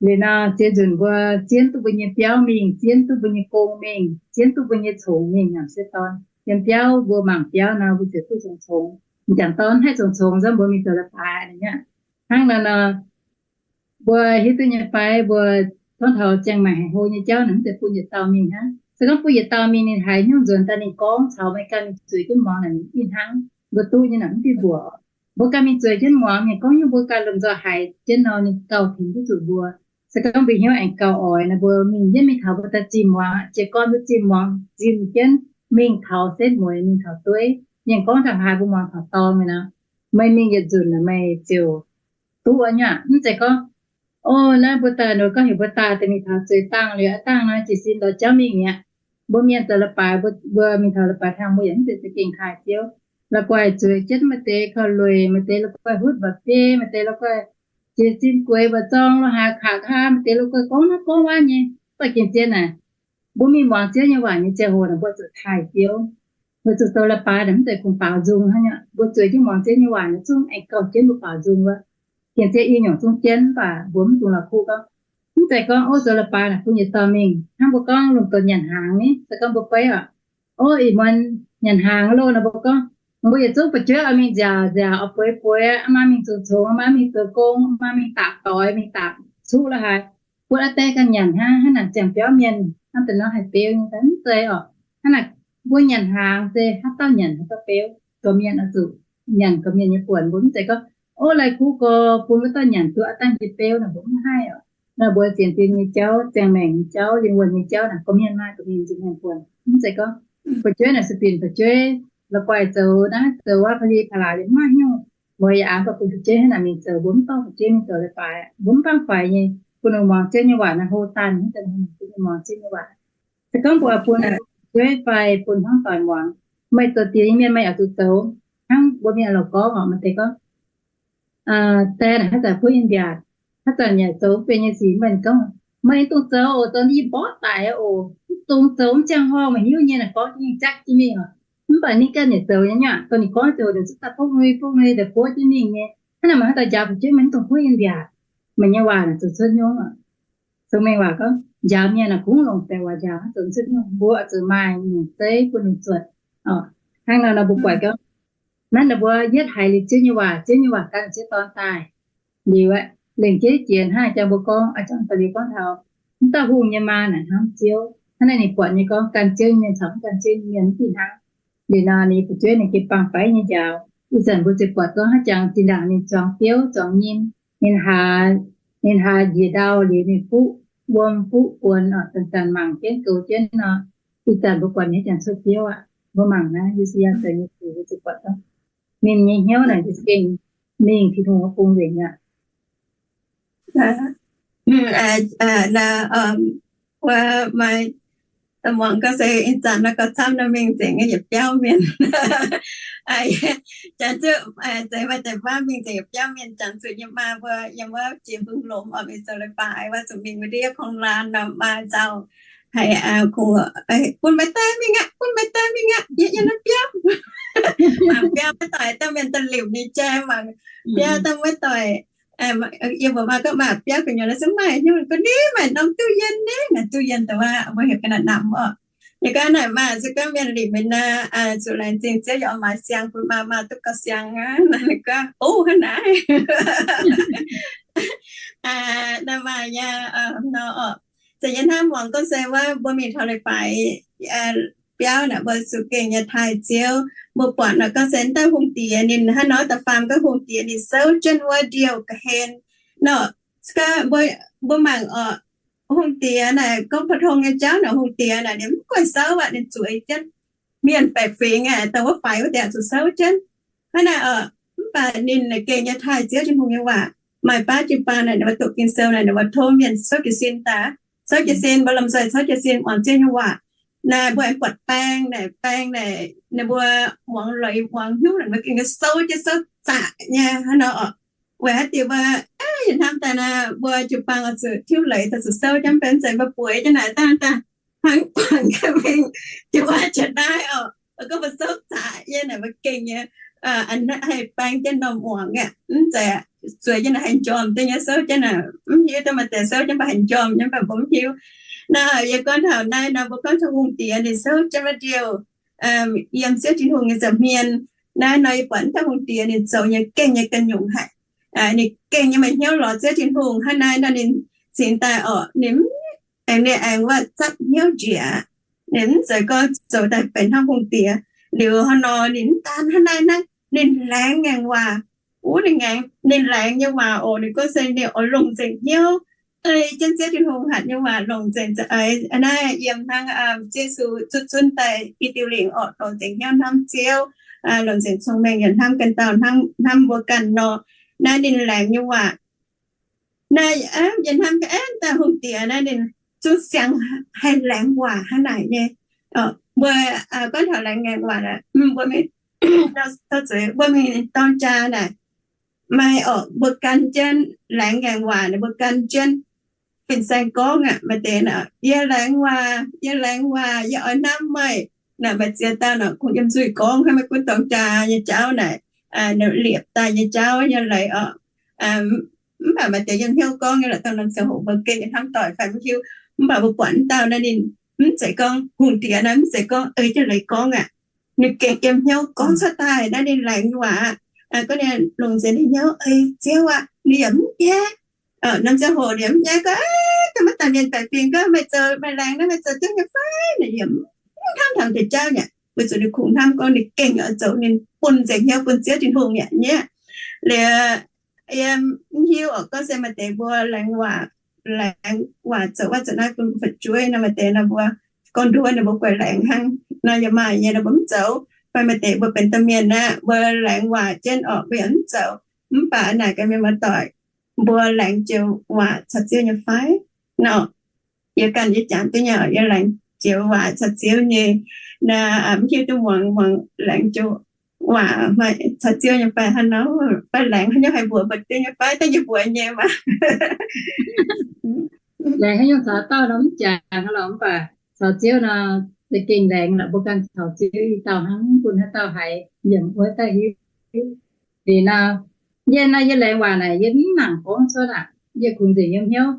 Liuz nor ziex nzunc mbuo zienv duqv mbuo nyei biauv mingh, zienv duqv mbuo nyei gong mingh, zienv duqv mbuo nyei congx mingh nor se dorn. Yiem biauv mbuo mangc biauv nor mbuo ziouc duqv congx-congx. M'jangc dorn haih congx-congx nzunc mbuo mingh zoux leiz-baaix aqv. Hnangv naaiv nor, mbuo hiuv duqv nyei fai, mbuo gorngv taux ziangh maengc haic hlo nyei jauv naaic mv zeiz bun yietc dauh mingh hnangv. Se gorngv bun yietc dauh mingh ninh haiz hnyouv nzuonx daaih ninh gorngv caux meih ganh mingh zueiz jienv muangx naaic ih hnangv mbuo duqv nyei naaic mv fih mbuoqc. Mbuo ganh mingh zueiz jienv muangx, mienh gorngv nyungc mbuo ganh lomh nzoih haiz jienv nor ninh gauh tengx duqv zuqc mbuo. Se gorngv mbuo hnyouv aengx gauh oix nor, mbuo mingh jienv mingh taux mbuo daaih zimh muangx, jiez gorn mbuo zimh muangx, zimh jienv mingh taux setv mueiz, mingh taux dueiv, mienh gorngv taux haaix mbuo muangx taux dorngx mi'aqv nor, meih mingh yietc nzunc naaic meih ziouc duqv nyei aqv. Mv zeiz gorngv, o, naaiv mbuo daaih nor gorngv heuc mbuo daaih daaih mingh taux zueiz dangh liuz aqv dangh nor jiez sin lorz jauv mingh mi'aqv. Mbuo mienh zoux leiz-baaix, mbuo mingh taux leiz-baaix hnangv mbuo yaac mv zeiz za'gengh taaih Ziouv. La'guaih zueiz jienv maaih deix korv-lueic, maaih deix la'guaih hutv mba'biei, maaih deix la'guaih jiez sin gueix mba'zorng lo haaix kaux kaa, maaih deix la'guaih gorngv naaiv gorngv wuov nyei. Baac gengh-zien naaic, mbuo mingh muangx Ziouv nyei waac nyei ziangh hoc naaic mbuo zuqc taaih Ziouv. Mbuo zuqc zoux leiz-baaix naaic mv zeiz kungx baaux nzung hnangv nyei. Mbuo zueiz jienv muangx Ziouv nyei waac naaic zungv aengx gauh jienv mbuo baaux nzung wuov. Sienx Ziouv i nyungc zungv jienv, mv baac mbuo mv dungx la'kuqv gorngv, mv zeiz gorngv, ov, zoux leiz-baaix naaic bun yietc dauh mingh hnangv mbuo gorngv lungh ndorm nyanc hnaangx ni, se gorngv mbuo beiv oc, ov, ih muonz nyanc hnaangx loh nor, mbuo gorngv, mbuo yietc zungv fu'jueiv oix mingh nziaauc nziaauc, oix bueix bueix, aa maa mingh zoux congx, aa maa mingh zoux gong, maa mingh dapc doix, mingh dapc cuqv la'haaix, buatc aa deix ganh nyanc hnangv, hnangv naaic ziangh biauv mienh hnangv deix nor haih beu nyei, mv zeiz oc. Hnangv naaic mbuo nyanc hnaangx se haaix dauh nyanc haaix dauh beu, gorqv-mienh oix zuqc nyanc gorqv-mienh nyei buonc. Mbuo mv zeiz gorngv, ov, lai kuv gorx bun wuov dauh nyanc duqv aa dangh nyei beu naaic, mbuo mv haih oc. Naaiv mbuo sienx fim nyei jauv, ziangh maengc nyei jauv, lingh wuonh nyei jauv naaic, gorqv-mienh maaih gorqv-mienh nza'hmien buonc. Mv zeiz gorngv fu'jueiv naaic se binc fu'jueiv la'guaih zoux naaiv zoux wuov, pa'li pa'laaix liuz mv maaih hnyouv. Mbuo yaac aqc bun fu'jueiv hnangv naaic mingh zoux, mbuo mv dorh fu'jueiv mingh zoux leiz-baaix, mbuo mv bangc faix nyei, bun ninh muangx Ziouv nyei waac naaiv hlo daaih, mv deix bun ninh muangx Ziouv nyei waac. Se gorngv mbuo bun fu'jueiv fai bun hnangv doic muangx, meih zoux diex nyei mienh meih yaac zuqc zoux. Hnangv mbuo mienh lorz gorngv oc, maaih deix gorngv, die naaic haaix zanc puov in mbiaatc, haaix zanc yaac zoux mv benx nyei sic, meih gorngv, meih mv dungx zoux oc, zoux yie mborqv daic oc, mv dungx zoux, mv ziangh horngh meih hiuv nyei naaic gorngv jienv mingh, jatv jienv mingh oc. Mv baac ninh ganh yaac zoux nyei aqv. Dongh ninh gorngv zoux, ninh zungv daaih bukv nui bukv nui daaih buov jienv mingh nyei. Hnangv naaic meih haaix dauh njaaux fu'jueiv, meih mv dungx huv in mbiaatc, meih nyei waac naaic zoux cuotv hnyouv oc. Njaaux mienh naaic kungx longc deix waac njaaux, zoux cuotv hnyouv. Mbuo oix zuqc maaih nyungc zeiv bun ninh zuotc oc. Hnangv nor nor mbuo buatc gorngv, naaiv ninh mbuo yietv haiz liuz Ziouv nyei waac, Ziouv nyei waac gan Ziouv Dorn daaih liuz aeqv, lengc jeiv jiex hnangv jangx mbuo gorngv, aa, jangx daaih liuz gorngv taux mv dauh hungh nyei maa naaic hnamv Ziouv. Hnangv naaic ninh buatc nyei gorngv gan Ziouv nyei mienh caux mv gan Ziouv nyei mienh mv fih hnangv. Liuz nor ninh fu'jueiv ninh jiu-baang faix nyei njaaux. Ih zanc mbuo ziouc buatc gorngv hnangv jangx zinh ndaangc ninh zuangx biouv zuangx nyim, ninh haaix, ninh haaix njiec ndau liuz ninh fuqv wuom fuqv buonc oc, zanc-zanc mangc jienv goux jienv nor. Ih zanc mbuo buatc ninh jangx cuotv biouv aqv. Mbuo mangc naaiv Yo^si^yaa deix nyei sic, mbuo ziouc buatc gorngv ninh nyei hnyouv naaic za'gengh mingh Tin-Hungh wuov bung nzengc aqv. Wuov maaih muangx gorngv se ih zanc naaiv gauh camv nor mingh nzengc yietc biauv mienh. Janx zuqc, zeiz maaih deix baav mingh nzengc yietc biauv mienh, janx zuqc nyei maa mbuo yiem wuov jiex mbong lomc oc, mingh zoux leiz-baaix, wuov zuqc mingh wuov ndiev kongx laanh nor, maa nzauh haiz, kungx bun meih daaih mingh aqv, bun meih daaih mingh aqv, yie yiem naaiv biauv. Mangc biauv maiv doic, dangh mienh daaih liuc ninh jai, mangc biauv dangh maiv doic. Yie mbuox maa gorngv, maa, biauv gu'nyuoz naaiv zungv maaih nyungc ga'ndiev maaih norm duqv yienh ni, naaic duqv yienh dongh wuov mbuo heuc ga'naaiv namx oc. Yie gorngv naaic maa, se gorngv mienh liuc meih naaic zuqc laengz zingh Ziouv yaac oix maaiz siang bun maa, maa duqv gauh siang aqv. Naaiv ninh gorngv, ov, hnangv naaic. Naaiv maaih nyei nor oc. Zeiz yie hnamv muangx gorngv se wuov mbuo mingh taux leiz-baaix biauv naaic, mbuo zuqc gengh nyei taaih Ziouv. Mbuo buatc naaic gorngv se wuov dauh hungh diex ninh hnangv nor, da'faam gorngv hungh diex ninh souv jienv wuov ndiouh ga'hlen nor. Mbuo, mbuo mangc oc, hungh diex naaic gorngv pou-tong nyei jauv naaic, hungh diex naaic ninh mv guaih souv aqv, ninh zueiz jienv mienh baeqc fingx aeqv, dongh wuov faix wuov deix zuqc souv jienv. Hnangv naaic oc, mv baac ninh gengh nyei taaih Ziouv Tin-Hungh nyei waac. Maaih baav jiu-baang naaic ninh mbuo doqc Ging-Sou naaic, ninh mbuo tov mienh souv jiez sin daaih. Souv jiez sin, mbuo lomh nzoih souv jiez sin muangx Ziouv nyei waac. Naaic mbuo aengx buatc baeng naaic, baeng naaic ninh mbuo muangx leiz muangx hnyouv naaic, mbuo gengh nyei souv jienv souv zaqc nyei hnangv nor oc. Weic haaix diuc mbuo, yietc hnamv daaih naaic mbuo jiu-baang oix zuqc tiuv leiz daaih zuqc souv jienv, benx zeiz mbuo bueix jienv naaic dangh daaih hnangv guangc ga'mingh jiu-baang jiex naaiv oc, gorngv mbuo souv zaqc yie naaic mbuo gengh nyei haih baeng jienv norm muangx aqv. Mv zeiz zueiz jienv naaic haih njormh deix nyei souv jienv naaic, mv hiuv duqv maaih deix souv jienv mbuo haih njormh nyei, mv baac mbuo mv hiuv. Naaiv yie gorngv taux naaiv nor, mbuo gorngv taux hungh diex ninh souv jienv wuov ndiouh yiem Ziouv Tin-Hungh nyei nza'hmien. Naaiv nor yie buatc wuov dauh hungh diex ninh zoux nyei gengh nyei ganh nyungc haic. Ninh gengh nyei maaih hnyouv lorz Ziouv Tin-Hungh. Hnangv naaiv nor ninh cingx daaih oc, ninh aengx, ninh aengx wuov zatv hnyouv njiec. Ninh mv zeiz gorngv zoux daaih benx hnangv hungh diex. Liuz hnangv nor ninh mv daan hnangv naaiv hnangv, ninh laengz ngaengc waac. Wuov ninh ngaengc, ninh laengz nyei waac oc, ninh gorngv se ninh oix longc nzengc hnyouv ei jienv Ziouv Tin-Hungh hatc nyei waac longc nzengc. Naaiv yiem hnangv Ziouv Yesu zutv zunv daaih i diuh lingc oc, longc nzengc hnyouv hnamv Ziouv, longc nzengc cong-mengh yaac hnamv ganh dauh, hnamv mbuo ganh nor. Naaiv ninh laengz nyei waac. Naaiv yie hnamv ga'aeqv, dauh hungh diex naaiv ninh zungv siang haih laengz waac hnangv naaic nyei. Mbuo gorngv taux laengz ngaengc waac, mbuo mingh, mbuo mingh dorng jaa naaic, maaih oc, mbuo gan jienv laengz ngaengc waac naaic, mbuo gan jienv fin-saeng gorngv aqv. Maaih deix naaic, yie laengz waac, yie laengz waac, yie oix hnamv meih. Naaic maaih ziex dauh naaic kungx yiem nzuih gorngv hnangv, maiv gunv dorng jaa nyei jauv naaic, liepc daaih nyei jauv nyei leiz oc. Mv baac maaih deix yiem hnyouv gorngv nyei lorqc, dongh norm ziangh hoc mbuo gengh hnamv doic fai mv hiuv. Mv baac mbuo buatc mv dauh naaiv ninh mv zeiz gorngv hungh diex naaiv, mv zeiz gorngv ei jienv leiz gorngv aqv. Ninh gengh yiem hnyouv gorngv cuotv daaih naaiv ninh laengz waac aqv. Gorngv ninh longc nzengc ninh hnyouv ei Ziouv aqv, ninh yaac mv nyaiv. Norm ziangh hoc ninh yaac mv nyaiv gorngv, Aav, ganh maiv daaih mienh baeqc fingx gorngv meih zoux meih laengz naaiv meih zoux duqv nyei fai? Ninh yaac mv hnamv taux deix jauv nyei. Weic zuqc ninh kungx hnamv gorngv ninh gengh oix zoux, ninh bun nzengc hnyouv bun Ziouv Tin-Hungh nyei. Liuz yie mv hiuv oc, gorngv se maaih deix mbuo laengz waac, laengz waac zoux wuov zoux naaiv bun fu'jueiv nor, maaih deix nor mbuo gorngv nduov ninh mbuo guaix laengz hnangv nor, yaac maaih nyei nor mbuo mv zoux. Fai maaih deix mbuo benx domh mienh aqv, mbuo laengz waac jienv orqc, mbuo yaac mv zoux. Mv baac naaic gaax mienh muoz-doic, mbuo laengz joux waac caux Ziouv nyei fai? Nor, yie ganh yie jangx duqv nyei, yie laengz joux waac caux Ziouv nyei. Naaiv mv hiuv duqv muangx, muangx laengz joux waac caux Ziouv nyei fai hnangv nor, fai laengz haaix nyungc haih mbuox mbu'ziex nyei fai, dangh yie mbuox nyei maah. Laengz haaix nyungc caux dauh nor mv jangx lorqc, mv baac caux Ziouv nor, za'gengh laengz lorqc, mbuo ganh caux Ziouv i dauh hnangv, mv bun haaix dauh haiz yiem wuov daaih hiuv. Liuz nor, yie nor yie laengz waac naaic yie mv nangc gorngv cuotv aqv. Yie kungx nzengc yiem hnyouv.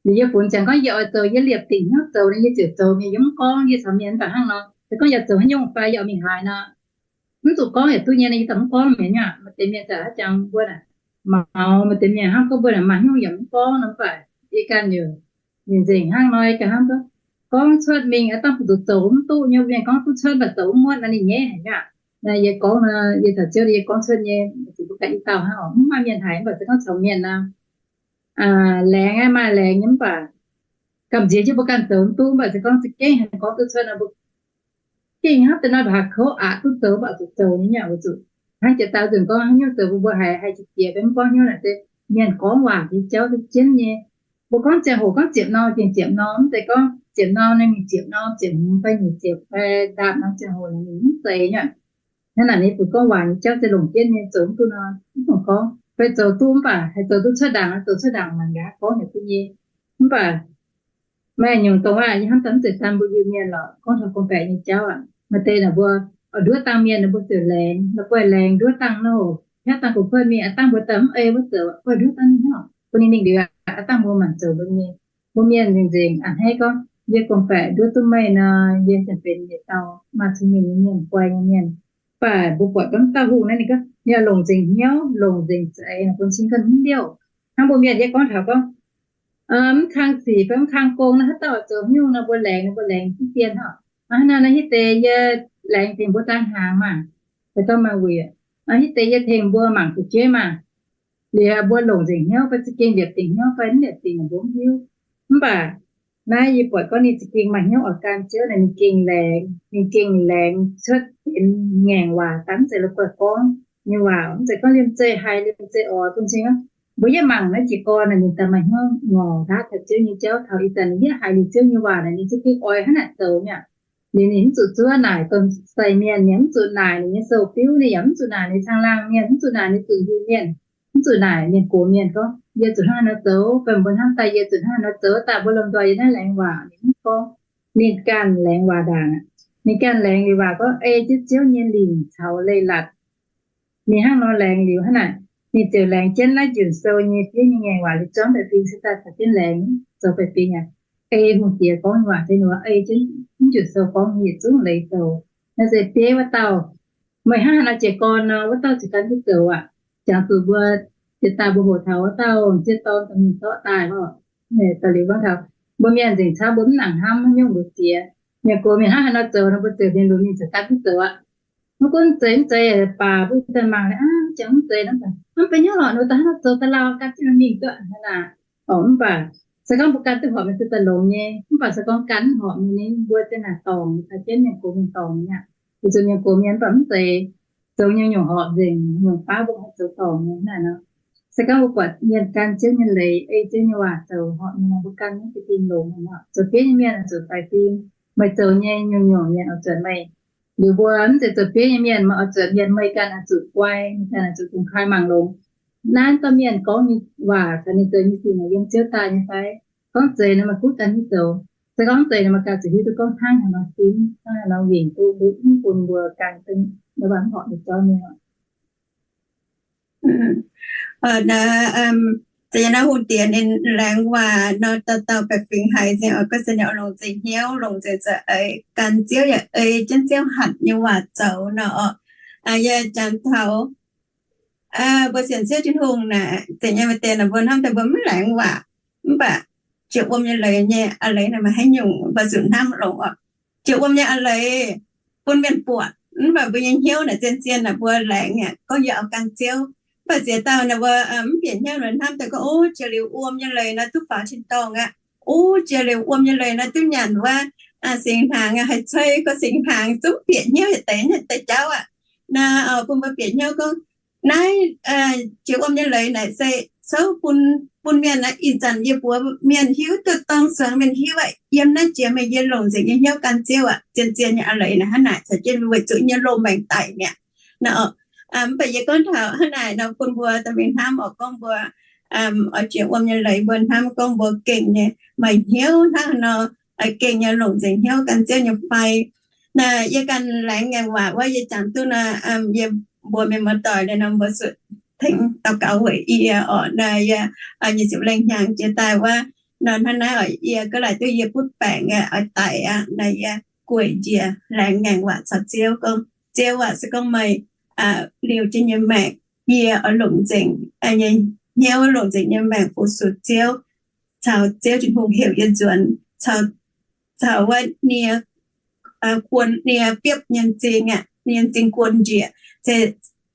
Liuz yie funx ziangx gorngv yie oix zoux, yie liepc dingc hnyouv zoux nor, yie ziouc zoux mingh, yie mv gorngv. Yie caux mienh mv baac hnangv nor, se gorngv yaac zoux haaix nyungc fai yie oix mingh haaix nor, mv zuqc gorngv yaac duqv nyei nor, yie daaih mv gorngv mienh nyei aqv. Maaih deix mienh zaqc haaix jangx mbuo naaic, maux maaih deix mienh hnangv gorngv mbuo naaic maaih hnyouv yaac mv gorngv nor, mv baac yie ganh yaac nzengc hnangv nor, yie ganh hnamv gorngv, gorngv cuotv mingh aqv, dangh zuqc zoux mv duqv nyei, mienh gorngv duqv cuotv mv baac zoux mv muotv nor, ninh nyaiv haic aqv. Naaiv yie gorngv nor, yie caux Ziouv yie gorngv cuotv nyei, zuqc mbuo ganh i dauh hnangv oc, mv maaih mienh haiz, mv baac se gorngv caux mienh nor, laengz aqv, maaih laengz nyei, mv baac gamh nziex jienv mbuo ganh zoux mv duqv, mv baac se gorngv za'gengh haih gorngv duqv cuotv nor, mbuo gengh hnamv deix nor, mbuo haaix kouv aqc duqv zoux, mv baac zuqc zoux nyei, weic zuqc hnangv jiex daaih nzunc gorngv haaix nyungc zoux mbuo, mbuo haiz, haiz jiex jiex, mv gorngv hnyouv naaic se mienh gorngv waac nyei jauv se jienv nyei. Mbuo gorngv ziangh hoc gorngv ziepc norm gengh ziepc norm, mv zeiz gorngv ziepc norm naaic mingh ziepc norm, ziepc hmz fai nyic ziepc fai ndaamv norm ziangh hoc naaic mingh mv zeiz nyei. Hnangv naaic ninh funx gorngv waac nyei jauv se longc jienv nyei, zoux mv duqv nor mv dungx gorngv. Fai zoux duqv mv baac haih zoux duqv cuotv ndaangc, zoux cuotv ndaangc mangc gaax gorngv yaac duqv nyei. Mv baac maaih nyungc dongh waac yie hnamv daaih mv zeiz daan mbuo Iu-Mienh lorqc, gorngv taux gorngv-baeqc nyei jauv aqv. Maaih deix naaic mbuo oix nduov dangh mienh, mbuo ziouc laengz, la'guaih laengz nduov dangh nor, hietv dangh gox kuotv mingh, aav dangh mbuo daaih mv ei wuov zoux, guaih nduov dangh ninh nor, bun ninh mingh liuz aqv, aav dangh mbuo maanc zoux mbuo nyei. Mbuo mienh nzengc nzengc a'hneiv gorngv, yie gorngv-baeqc nduov duqv meih nor, yie ziouc benx yietc dauh maaih cong-mengh nyei mienh, guai nyei mienh. Mv baac mbuo buatc gorngv dauh hungh naaiv ninh gorngv ninh longc nzengc hnyouv, longc nzengc za'eix bun cing ganh mv liouh. Hnangv mbuo mienh yie gorngv taux gorngv mv kang sic fai mv kang gong naaiv, haaix dauh zoux haaix nyungc nor mbuo laengz, mbuo laengz duqv dien hnangv. Hnangv naaiv hitv deix yie laengz tengx mbuo daaih hnaangx maah, fai gorngv maaih wuic, hitv deix yie tengx mbuo mangc fu'jueiv maah. Liuz mbuo longc nzengc hnyouv fai za'gengh liepc dingc hnyouv fai mv liepc dingc mbuo mv hiuv. Mv baac naaiv yie buatc gorngv ninh za'gengh maaih hnyouv oix gan Ziouv naaic, ninh gengh laengz, ninh gengh laengz cuotv benx ngaengc waac daaih, mv zeiz la'guaih gorngv nyei waac, mv zeiz gorngv liemh zeih haiz liemh zeih oix bun cing aqv. Mbuo yietv mangc naaiv jiez gorn naaic, ninh daaih maaih hnyouv ngorc ndaatv taux Ziouv nyei jauv taux ih zanc ninh yietv haiz liuz Ziouv nyei waac naaic, ninh za'gengh oix hnangv naaic zoux mi'aqv. Liuz ninh mv zuqc zuov naaic domh sai mienh, ninh mv zuqc naaic ninh nyei sou-biuv, ninh yaac mv zuqc naaic ninh caangh laangh mienh, mv zuqc naaic ninh zuqc nzuih mienh, mv zuqc naaic mienh gox mienh gorngv, yie zuqc hnangv haaix nor zoux, fai mbuo hnamv daaih yie zuqc hnangv haaix nor zoux, daaih mbuo lomh nzoih yie naaiv laengz waac, ninh mv gorngv. Ninh ganh laengz waac ndaangc. Ninh ganh laengz liuz waac gorngv ei jienv Ziouv nyei lingc caux leiz-latc. Ninh hnangv nor laengz liuz hnangv naaic, ninh ziouc laengz jienv naaiv njiec sou nyei fiev nyei ngaengc waac liuz, zuangx baeqc fingx se daaih caux jienv laengz zoux baeqc fingx aqv. Ei hungh diex gorngv nyei waac se ninh ei jienv mv njiec sou gorngv nyei yietc zungv leiz zoux. Naaiv se bieiv wuov dauh, meih hnangv haaix nor jiez gorn nor, wuov dauh ziouc gan duqv zoux aqv. Jangx zuqc mbuo jiex daaih mbuo hoqc taux wuov dauh m'sieqv dorn dongh mingh zorqv daaih lorqc. Daaih liuz gorngv taux mbuo mienh nzengc camv, mbuo mv nangc hnamv haaix nyungc mbuo jiex. Mienh gox mienh hnangv haaix nor zoux nor, mbuo ziouc mingh lunx ninh ziouc gan duqv zoux aqv. Mv gunv zeiz mv zeiz baac mbuo daaih mangc aqv, jangx mv zeiz nor, mv baac hnangv mv baac hnyouv lorqc, ninh daaih hnangv nor zoux daaih lauh gan jienv mingh duqv aqv. Mv baac se gorngv mbuo gan duqv horpc mienh se daaih longx nyei, mv baac se gorngv gan horpc mienh nyei mbuo ziouc naaic dorngc, caux jienv mienh gox mienh dorngc nyei aqv. Weic zuqc mienh gox mienh mv baac mv zeiz zoux nyungc-nyungc horpc nzengc, nyungc baav mbuo haih zoux dorngc nyei hnangv naaic nor. Se gorngv mbuo buatc mienh gan Ziouv nyei leiz, ei Ziouv nyei waac zoux horpc nyei nor, mbuo gan mv za'gengh longx nor. Zoux bieiv nyei mienh zuqc faix fim, meih zoux nyei nyungc-nyungc mienh oix zuotc meih. Liuz mbuo mv zeiz zoux bieiv nyei mienh, meih oix zuotc mienh, meih ganh oix zuqc guai, meih ganh oix zuqc dungx kaaix mangc longx. Naaiv dauh mienh gorngv nyei waac caux ninh zoux nyei sic naaic yiem Ziouv daaih nyei fai? Gorngv zeiz nor meih gunv gan hiuv zoux. Se gorngv zeiz nor meih ganh zuqc hiuv duqv gorngv hnangv haaix nor fim, hnangv haaix nor wingc duqv mbuo, mv bun mbuo gan dengv mv baac mv horpc nyei jauv nyei. Naaiv Zeiz nyei nor hungh diex ninh laengz waac nor, dauh dauh baeqc fingx haiz nzengc oc, gorngv se ninh oix longc nzengc hnyouv, longc nzengc za'eix gan Ziouv yaac ei jienv Ziouv hatc nyei waac zoux nor oc. Yie jangx taux mbuo sienx Ziouv Tin-Hungh naaic, zeiz nyei maaih deix naaic mbuo hnamv daaih mbuo mv laengz waac, mv baac jiex wuom nyei leiz nyei a'leiz naaic maaih haaix nyungc mbuo zuqc hnamv longx oc. Jiex wuom nyei a'leiz bun mienh buatc, mv baac mbuo nyei hnyouv naaic zien-zien naaic mbuo laengz aqv, gorngv yie oix gan Ziouv. Mv baac ziex dauh naaic mbuo mv bieqc hnyouv, hnamv daaih gorngv, o, jiex liuz wuom nyei leiz naaiv duqv faaux tin-dorngh aqv. O, jiex liuz wuom nyei leiz naaiv duqv nyanc wuov singx hnaangx, haih cei gorx singx hnaangx, zungv bieqc hnyouv yietc deix nyei deix jauv aqv. Naaiv bun mbuo bieqc hnyouv gorngv, naaiv jiex wuom nyei leiz naaic se souv bun, bun mienh aqv. Ih zanc yie mbuox mienh hiuv duqv, dorng suangx mienh hiuv aqv, yiem naaiv jiex meih yie longc nzengc nyei hnyouv gan Ziouv aqv. Zien-zien nyei a'leiz naaic hnangv naaic caux jienv weic zuqc yie nyei loz-maengc daic mi'aqv nor. Mv baac yie gorngv taux hnangv naaic nor bun mbuo dorh mingh hnamv oc, gorngv mbuo oix jiex wuom nyei leiz mbuo hnamv gorngv mbuo gengh nyei maaih hnyouv hnangv nor, oix gengh nyei longc nzengc hnyouv gan Ziouv nyei fai. Naaic yie ganh laengz ngaengc waac wuov yie jangx duqv nor, yie mbuox mienh muoz-doic nor mbuo zuqc tengx daux gaux weic yie oc. Naaic yie nyic ziepc lengh hnyangx jiex daaih wuov nor, hnangv naaiv oc, yie gaav laaic duqv yie butv baengc oix daic aqv. Naaic yie gueic njiec laengz ngaengc waac caux Ziouv gorngv, Ziouv aac, se gorngv meih liouh jienv nyei maengc, yie oix longc nzengc nyei hnyouv, longc nzengc nyei maengc fu-sux Ziouv, caux Ziouv Tin-Hungh heuc yie nzuonx, caux wuov nie, kuon nie biopv nyei m'zing aqv, nyei m'zing guon njiec, se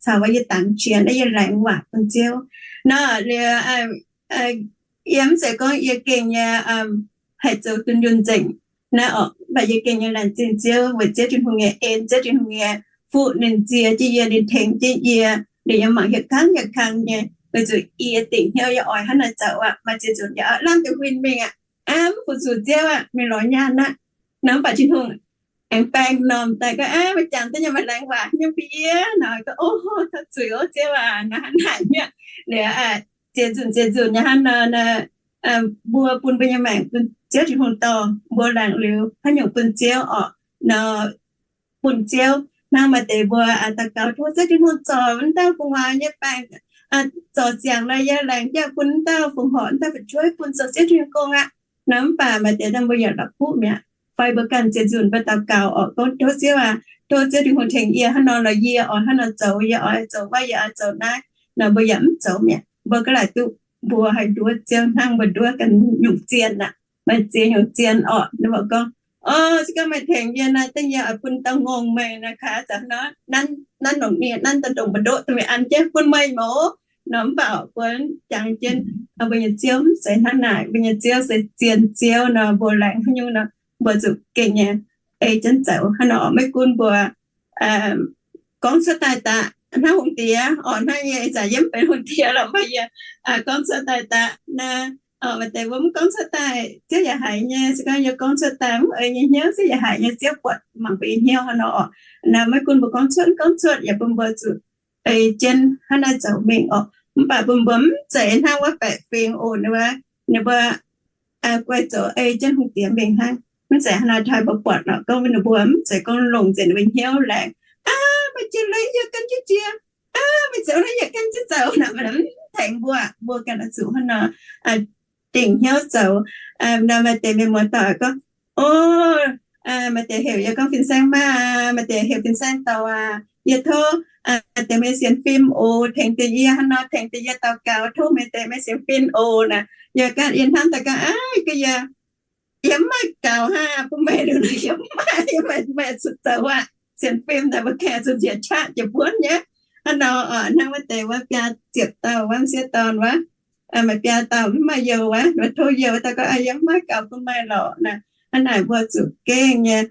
caux wuov yie dangx jiex naaiv yie laengz waac bun Ziouv nor. Liuz yie mv zeiz gorngv yie gengh nyei haih zoux dunh yunh nzengc naaiv oc, mv baac yie gengh nyei laengz zingh Ziouv weic Ziouv Tin-Hungh nyei en, Ziouv Tin-Hungh nyei fuqv ninh nzie jienv yie, ninh tengx jienv yie, ninh yaac mangc hieh kangv hieh kangv nyei, weic zuqc yie dingc hnyouv yie oix hnangv naaic zoux aqv. Maaih ziex nzunc yie lamh deix huin mingh aqv, aav, mv fu-sux Ziouv aqv, mingh lorz nyaanh aqv nor. Mv baac Tin-Hungh aengx baeng m'normh daaih gorngv, aav, meih jangx duqv nyei, meih laengz waac nyei bun yie nor. Gorngv, o, tov zuiz ov Ziouv aac, naaiv hnangv naaic mi'aqv. Liuz ziex nzunc ziex nzunc nyei hnangv nor, mbuo bun mbuo nyei maengc bun Ziouv Tin-Hungh dorh, mbuo laengz liuz haaix nyungc bun Ziouv oc nor, bun Ziouv. Hnangv maaih deix mbuo daux gaux tov Ziouv Tin-Hungh zorc wuov dauh gu'nguaaz nyei baengc, zorc ziangx nor yie laengz jauv bun wuov dauh, fongc horc wuov dauh fu'jueiv bun zoux Ziouv Tin-Hungh gong aqv nor. Mv baac maaih deix dangh mbuo yaac la'kuqv mi'aqv. Fai mbuo ganh ziex nzunc mbuo daux gaux oc, gorngv tov Ziouv aac, tov Ziouv Tin-Hungh tengx yie hnangv nor, lorz yie oix hnangv nor zoux, yie oix zoux wuov, yie oix zoux naaiv nor, mbuo yaac mv zoux mi'aqv. Mbuo gaav laaic duqv mbuo haih nduov Ziouv hnangv mbuo nduov ganh nyungc zien aqv. Maaih ziex nyungc zien oc, ninh mbuo gorngv, o, se gorngv meih tengx yie naaiv, dengv yie oix bun dauh ngongh meih naaiv, kaaix zanc nor, nanv longc nie, nanv daaih ndongc mbu'ndoqv dongh meih an jienv bun meih mouz nor. Mv baac mbuo jangx jienv mbuo nyei Ziouv mv zeiz hnangv naaic. Mbuo nyei Ziouv se zien Ziouv nor, mbuo laengz haaix nyungc nor, mbuo zuqc gengh nyei ei jienv zoux hnangv nor. Maiv gunv mbuo gorngv cuotv daaih daqc hnangv hungh diex oc, hnangv yie ih zanc yie mv benx hungh diex lorqc, mv baac yie gorngv cuotv daaih daqc naaiv, maaih deix mbuo mv gorngv cuotv daaih, Ziouv yaac haiz nyei. Se gorngv yie gorngv cuotv daaih mv ei nyei hnyouv, Ziouv yaac haiz nyei. Ziouv buatc mangc mbuo nyei hnyouv hnangv nor oc. Naaiv maiv gunv mbuo gorngv cuotv, gorngv cuotv yaac bun mbuo zuqc ei jienv hnangv naaiv zoux mingh oc. Mv baac bun mbuo mv zeiz hnangv wuov baeqc fingx oc, ninh mbuo, ninh mbuo guai zoux ei jienv hungh diex mingh hnangv. Mv zeiz hnangv naaiv, taux mbuo buatc lorqc, gorngv ninh mbuo mv zeiz gorngv longc nzengc ninh mbuo hnyouv laengz, aav, meih jiex leiz yie gan jienv jiex, aav, meih zoux naaiv yie gan jienv zoux nor, mv tengx mbuo. Mbuo ganh oix zuqc hnangv nor dingc hnyouv zoux. Nor maaih deix mienh muoz-doic gorngv, o, maaih deix heuc yie gorngv fin-saeng maah, maaih deix heuc fin-saeng douz aac, yie tov deix meih sienx fim oc, tengx deix yie hnangv nor, tengx deix yie daux gaux, tov meih deix meih sienx fim oc naaic. Yie ganh yie hnamv daaih gorngv, aav, yie, yie mv maaih gaux hnangv bun meih liuz, yie mv maaih, yie maaih, maaih zuqc zoux aqv. Sienx fim naaic mbuo gengh zuqc njiec qaqv jiex buonv nyei. Hnangv nor, hnangv wuov deix wuov biaa ziepc dauh wuov m'sieqv dorn wuov, maaih biaa dauh mv maaih youh wuov, tov youh daaih gorngv, yie mv maaih gaux bun meih lorqc naaic. Hnangv naaic mbuo zuqc gengh nyei,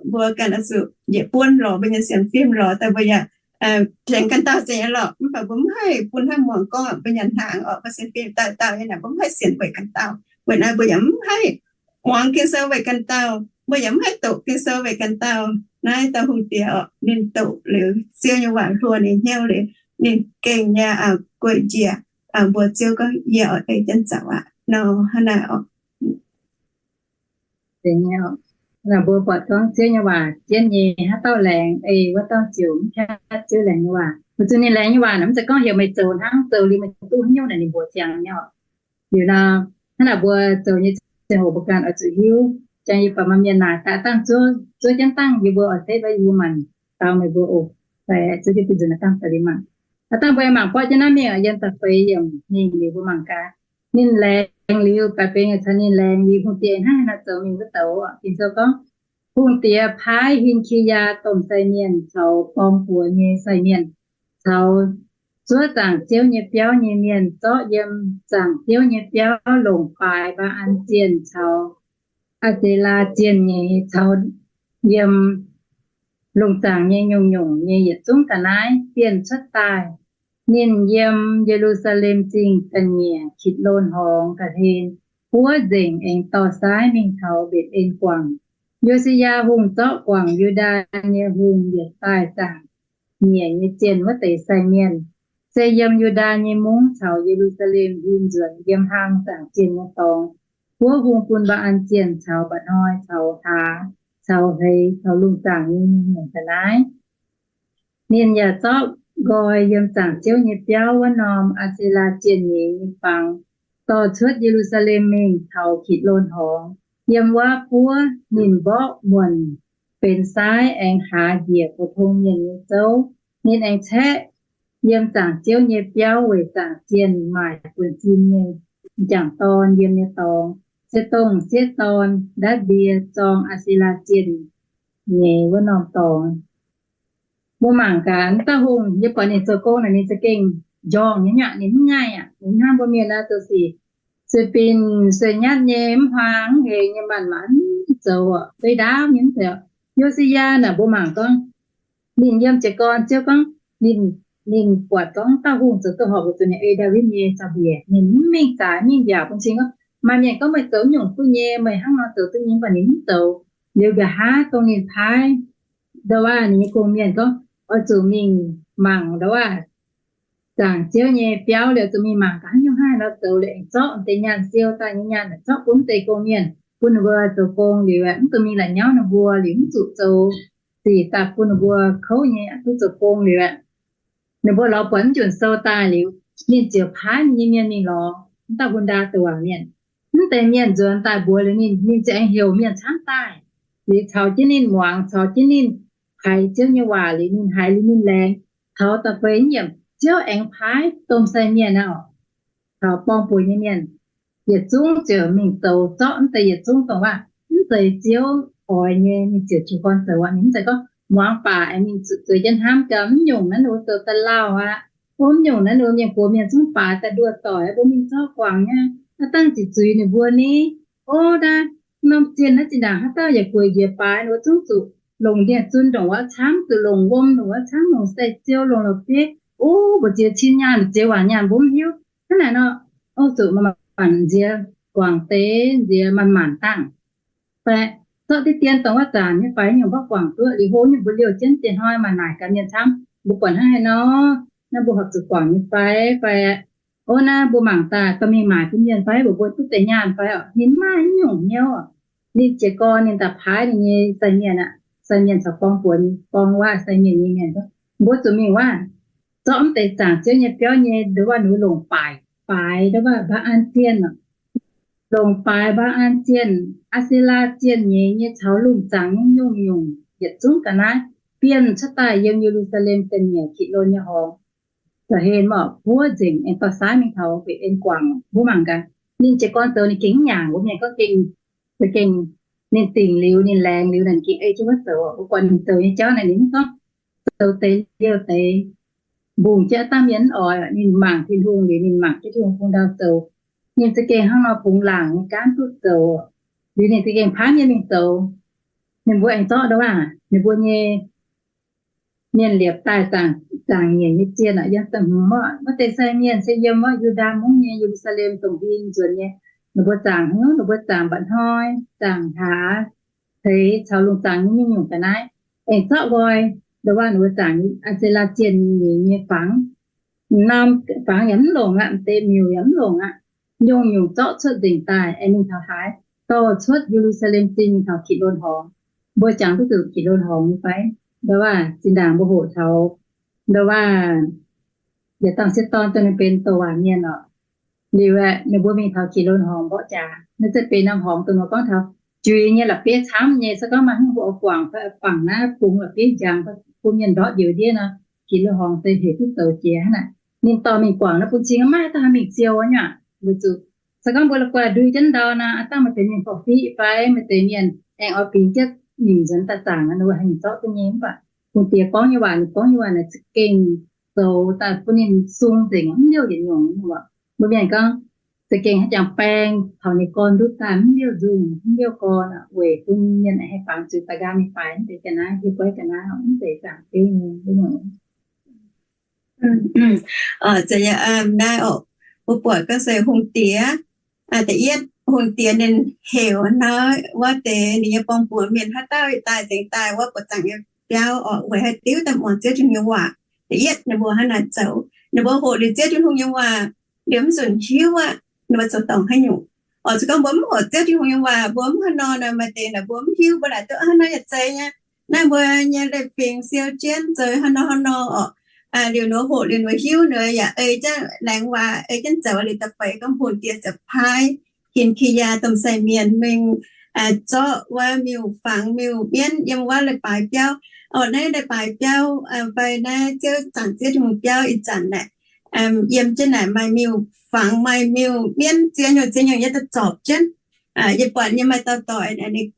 mbuo ganh oix zuqc njiec buonv lorz mbuo nyei sienx fim lorz daaih, mbuo yaac tengx ganh dauh zeiz nyei lorqc. Mv baac mbuo mv haih bun hnangv muangx gorngv mbuo nyanc hnaangx oc, mbuo sienx fim dauh dauh nyei naaic, mbuo mv haih sienx weic ganh dauh. Weic naaiv mbuo yaac mv haih muangx Ging-Sou weic ganh dauh, mbuo yaac mv haih doqc Ging-Sou weic ganh dauh. Naaiv dauh hungh diex oc, ninh doqc liuz Ziouv nyei waac hluo ninh hnyouv liuz, ninh gengh nyei gueic njiec mbuox Ziouv gorngv, yie oix ei jienv zoux aqv nor. Hnangv naaic oc. Mbuo buatc gorngv Ziouv nyei waac jienv nyei, haaix dauh laengz ei wuov dauh ziouc mv qaqv Ziouv laengz nyei waac. Weic zuqc ninh laengz nyei waac naaic mv zeiz gorngv heuc meih zoux hnangv, zoux liuz meih duqv haaix nyungc naaic ninh mbuox ziangx nyei oc. Liuz nor, hnangv naaic mbuo zoux nyei ziangh hoc mbuo ganh oix zuqc hiuv. Jangx yie buatc maaih mienh naaic daaih dangh zuov, zuov jienv dangh yie mbuo oix setv wuov yie mbuo maanc dau meih mbuo oc. Fai zuov jienv bun nzunc dangh daaih liuz mangc. Aav dangh mbuo mangc borqv jienv naaiv mingh yiem da'feix yiemc hingh liuz mbuo mangc gaax. Ninh laengz liuz, baeqc bengx caux ninh laengz liuz, hungh diex hnangv haaix nor zoux mingh wuov douc. Ging-Sou gorngv, hungh diex paaiv Hin^ki^yaa domh sai mienh caux borng buoz nyei sai mienh caux zuov zaangc Ziouv nyei biauv nyei mienh zorqv yiem zaangc Ziouv nyei biauv longc baaix Mbaa^an zienh caux Aa^se^laa zienh nyeiz caux yiem lungh zaangc nyei nyungc-nyungc nyei yietc zungv ga'naaiv bienh cuotv daaih. Ninh yiem Ye^lu^saa^lem Zingh ga'nyiec Kitc^lon Horngz ga'hlen buov nzengc aengx dorh saaiv mingh taux Mbetc^en Guangc. Yo^si^yaa Hungh zorqv guangc Yu^ndaa nyei hungh yietc daaih zaangc nyiec nyei zienh wuov deix sai mienh, se yiem Yu^ndaa nyei mungv caux Ye^lu^saa^lem hmien nzuonx yiem hlang zaangc zienh nyei dorngx, buov hung bun Mbaa^an zienh caux mba'hnoi caux hlaax caux hleix caux lungh zaangc nyei nyungc-nyungc ga'naaiv. Ninh yaac zorqv nqoi yiem zaangc Ziouv nyei biauv wuov norm Aa^se^laa zienh nyeiz nyei fangx dorh cuotv Ye^lu^saa^lem mingh taux Kitc^lon Horngz. Yiem wuov buov ninh mborqv muonc benx saaiv aengx haaz njiec pou-tong mienh nyei zouv. Ninh aengx caeqv yiem zaangc Ziouv nyei biauv weic zaangc zienh maaic buonc-sin nyei m'jangc dorn yiem nyei dorngx, se dongh sieqv dorn, ndaav ndie, zorng Aa^se^laa zienh nyeiz wuov norm dorngx. Mbuo mangc gaax, m'dauh hungh, yie buatc ninh zoux gong naaic ninh za'gengh njorngh nyei aqv. Ninh mv ngaih aqv. Ninh mv hnangv mbuo mienh naaiv zoux sic sueih binc sueih nyatv nyei, mv huaang mv hengx nyei, manc-manc mv zoux, beiv ndaauv nyei mv zeiz. Yo^si^yaa naaic mbuo mangc gorngv, ninh yiem jiez gorn Ziouv gorngv, ninh, ninh buatc gorngv m'dauh hungh zoux duqv horpc weic zuqc ninh ei Ndaawitv nyei zaux-mbiec. Ninh mv mingh zaaix mingh mbiaauc bun cing gorngv, maaih mienh gorngv meih zoux nyungc duqv nyei, meih hnangv nor zoux duqv nyei, mv baac ninh mv zoux. Liuz nqa'haav dongh ninh paaiv ndau wuov ninh nyei gong-mienh gorngv, oix zuqc mingh mangc ndau wuov zaangc Ziouv nyei biauv liuz, zuqc mingh mangc gaax haaix nyungc haaix nor zoux liuz aengx zorqv deix nyaanh, siou daaih nyei nyaanh zorqv bun deix gong-mienh, bun ninh mbuo zoux gong liuz aeqv, mv zuqc mingh la'nyauv ninh mbuo liuz, mv zuqc zoux sic daaih bun ninh mbuo kouv nyei, duqv zoux gong liuz aeqv, ninh mbuo lorz buatc mv njunh sou daaih liuz, ninh ziouc paaiv ninh nyei mienh mingh lorz m'dauh Hun^ndaa Douc Waac Mienh. Mv deix mienh nzuonx daaih mbuox liuz ninh, ninh ziouc aengx heuc mienh camv daaih, liuz caux jienv ninh muangx, caux jienv ninh haiz Ziouv nyei waac liuz ninh haiz liuz ninh laengz. Taux da'feix yiemc, Ziouv aengx paaiv domh sai mienh aqv, taux borng-buoc nyei mienh, yietc zungv ziouc mingh zoux zorqv mv deix yietc zungv dongh wuov mv zeiz Ziouv oix nyei, ninh ziouc jiu gorn zoux aqv. Ninh mv zeiz gorngv muangx baac aengx mingh zueiz jienv hnamv gau, mv nyungc naaiv ninh mbuo zoux da'lauh aqv. Mv nyungc naaiv ninh mbuo mienh gox mienh zungv baaix daaih nduoh doic, mbuo mingh zorqv guangc nyei, aav dangh ziqc zuiz ninh mbuo ni. O, naaiv norm zienh naaiv zinh ndaangc haaix dauh yaac gueic njiec baaix, ninh mbuo zungv zuqc longc ndie-zun ndongc wuov camv, zuqc longc wuom ndongc wuov camv, longc sai-ziou, longc la'bieiv. O, mbu'ziex cin nyaanh, mbu'ziex waac nyaanh mbuo mv hiuv. Hnangv naaic nor, o, zuqc manc-manc nziex guangc deix, nziex manc-manc dangh. Fai zorqv diqv dien dongh wuov zanc nyei fai nyungc mborqv guangc duqv liuz, hlo nyungc mbuo liouh jienv diex hnoi maaih naaic gaax mienh camv. Mbuo buatc hnangv haaix nor, naaiv mbuo horpc zuqc guangc nyei fai? Fai, o, naaiv mbuo mangc daaih dorh mingh maaic bun mienh fai, mbuo mbuo duqv deix nyaanh fai oc? Ninh mv maaih haaix nyungc hnyouv. Ninh jiez gorn ninh daaih paaiv ninh nyei sai mienh aqv, sai mienh caux borng-buoc, borng wuov sai mienh nyei mienh, mbuo zuqc mingh wuov, zorqv mv deix zaangc Ziouv nyei biauv nyei ndau wuov ninh mbuo longc baaix, baaix ndau wuov Mbaa^an zienh, longc baaix Mbaa^an zienh, Aa^se^laa zienh nyeiz nyei caux lungh zaangc nyei nyungc-nyungc yietc zungv ga'naaiv bienh cuotv daaih yiem Ye^lu^saa^lem da'nyeic Kitc^lon nyei horngz. Da'hlen mv buov nzengc aengx dorh saaiv mingh taux Mbetc^en guangc. Mbuo mangc gaax, ninh jiez gorn zoux ninh gengh mv nyaangc, mbuo mienh gorngv gengh, za'gengh ninh dingc liuz, ninh laengz liuz naaic ninh gengh ei jienv wuov zoux. Mbuo buatc ninh zoux nyei jauv naaic ninh mv gorngv zoux deix liouh deix, mbungh jienv dangh mienh mv oix. Ninh mangc Tin-Hungh liuz, ninh mangc jienv Tin-Hungh bung ndau zoux. Ninh za'gengh hnangv nor bungx laangc nyei gaanv duqv zoux. Liuz ninh za'gengh paaiv mienh mingh zoux. Ninh mbuo aengx zorqv ndau wuov ninh mbuo nyei mienh liepc daaih zaangc, zaangc nyiec nyei zienh aqv. Yiem da'hmz wuov, wuov deix sai mienh se yiem wuov Yu^ndaa Mungv nyei Ye^lu^saa^lem dongh hmien nzuonx nyei. Ninh mbuo zaangc hnyouv, ninh mbuo zaangc mba'hnoi, zaangc hlaax, ceix caux lungh zaangc nyei nyungc-nyungc ga'naaiv. Aengx zorqv nqoi ndau wuov ninh mbuo zaangc Aa^se^laa zienh nyeiz nyei fangx. Norm fangx yaac mv longc aqv, m'deix miuc yaac mv longc aqv. Nyungc-nyungc zorqv cuotv nzengc daaih aengx mingh taux haaix? Dorh cuotv Ye^lu^saa^lem Zingh mingh taux Kitc^lon Horngz. Mbuo jangx duqv zuqc Kitc^lon Horngz nyei fai? Ndau wuov zinh ndaangc mbuo hoqc taux ndoh waac, yietc dauh sieqv dorn dongh ninh benx douc waac mienh oc. Liuz aeqv, ninh mbuo mingh taux Gitc^lon Horngz mborqv jaax, naaiv za'gengh benx norm horngz dongh nor gorngv taux juiz nyei la'bieiv camv nyei. Se gorngv maaih haaix nyungc mbuo oix guangc fai oix bangc naaiv bung la'bieiv njang, bun mienh ndortv njoux ndiev nor, Gitc^lon Horngz se heuc duqv zoux jiex hnangv naaic. Ninh dorh mingh guangc naaiv bun cing maiv haih daaih mingh ziouc nyei. Weic zuqc se gorngv mbuo la'guaih ndui jienv ndau nor, aav dangh maaih deix mienh korv-fiqv fai maaih deix mienh aengx oix bingx jienv nimc nzuonx daaih zaangc, ninh mbuo haih zorqv duqv nyei. Mv baac hungh diex gorngv nyei waac, ninh gorngv nyei waac naaic za'gengh zoux daaih bun ninh sung nzengc, mv liouh yietc nyungc. Mbuo mienh gorngv za'gengh haaix jangx baeng taux ninh gorn ndutv daaih mv liouh nzungh, mv liouh gorn, weic bun mienh haih bangc zuqc da'nqaang mingh baaix mv deix ga'naaiv, hiuv goiv ga'naaiv mv deix zaangc beuv nyei. Naaiv oc, mbuo buatc gorngv se hungh diex, da'yietv hungh diex ninh heuc hnoi wuov deix ninh nyei borng-buoz mienh haaix dauh daaih nzengc daaih wuov buoz-zaangc nyei biauv oc, weic haih diuv daaih muangx Ziouv Tin-Hungh nyei waac. Da'yietv ninh mbuo hnangv naaic zoux, ninh mbuo hoqc liuz Ziouv Tin-Hungh nyei waac, liuz mv nzunc hiuv aqv ninh mbuo zoux dorngc haaix nyungc. Oc, se gorngv mbuo mv hoqc Ziouv Tin-Hungh nyei waac, mbuo mv hnangv nor nor, maaih deix naaic mbuo mv hiuv, mbuo laaic duqv hnangv nor yaac zeiz nyei. Naaiv mbuo nyei leiz-fingx siou jienv zoux hnangv nor hnangv nor oc. Liuz ninh hoqc liuz ninh hiuv, ninh yaac ei jienv laengz waac, ei jienv zoux liuz da'feix gorngv hungh diex ziouc paaiv Hin^ki^yaa domh sai mienh mingh zorqv wuov miuc-fangx miuc-mienv yiem wuov leiz-baaix biauv. Oc, naaiv leiz-baaix biauv fai naaiv Ziouv zaangc Ziouv Tin-Hungh biauv ih zanc naaic, yiem jienv naaic maaih miuc-fangx, maaih miuc-mienv ziex nyungc ziex nyungc nyei daaih zorpc jienv. Yie buatc nyei maaih dauh doic,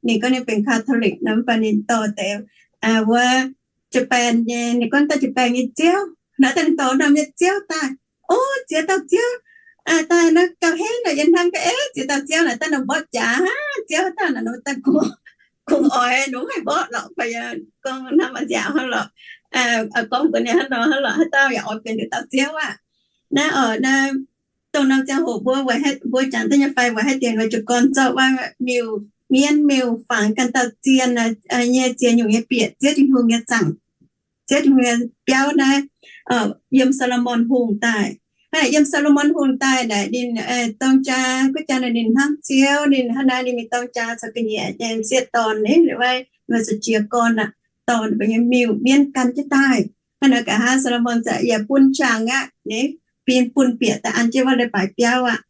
ninh gorngv ninh benx Catholic nor, mv baac ninh dorh deix wuov Japan nyei, ninh gorngv dauh Japan nyei ziouv, naaiv daaih ninh dorh norm nyei ziouv daaih. O, ziex dauh ziouv daaih nor gauh henv naaic, yie hnamv gaax, eix, ziex dauh ziouv naaic daaih nor mborqv jaax, ziouv haaix dauh naaic nor daaih kungx oix nor haih mborqv lorqc, fai gorngv hnamv nziaauc hnangv lorqc. Gorngv mbuox ninh hnangv nor hnangv lorqc, haaix dauh yaac oix benx nduqc dauh ziouv aqv. Naaiv oc, naaiv dongh norm ziangh hoc mbuo, mbuo jangx duqv nyei fai, weic haaix diuc mbuo jiez gorn zorqv wuov miuc-mienv miuc-fangx ganh dauh zien nyei ziex nyungc nyei bieqc Ziouv Tin-Hungh nyei zaangc, Ziouv Tin-Hungh nyei biauv naaiv, yiem Saa^lo^morn Hungh daaih. Hnangv naaic yiem Saa^lo^morn Hungh daaih naaic ninh dorng jaa, guov jaa naaic ninh hnamv Ziouv, ninh hnangv naaiv ninh mingh dorng jaa caux ga'nyiec nyei sieqv dorn, ninh wuov, ninh zuqc jiez gorn aqv, dorh ninh mbuo nyei miuc-mienv gan jienv daaih. Hnangv naaic nqa'haav Saa^lo^morn za'gengh yaac bun qangx aqv, ninh bun bieqc daaih an jienv wuov leiz-baaix biauv aqv.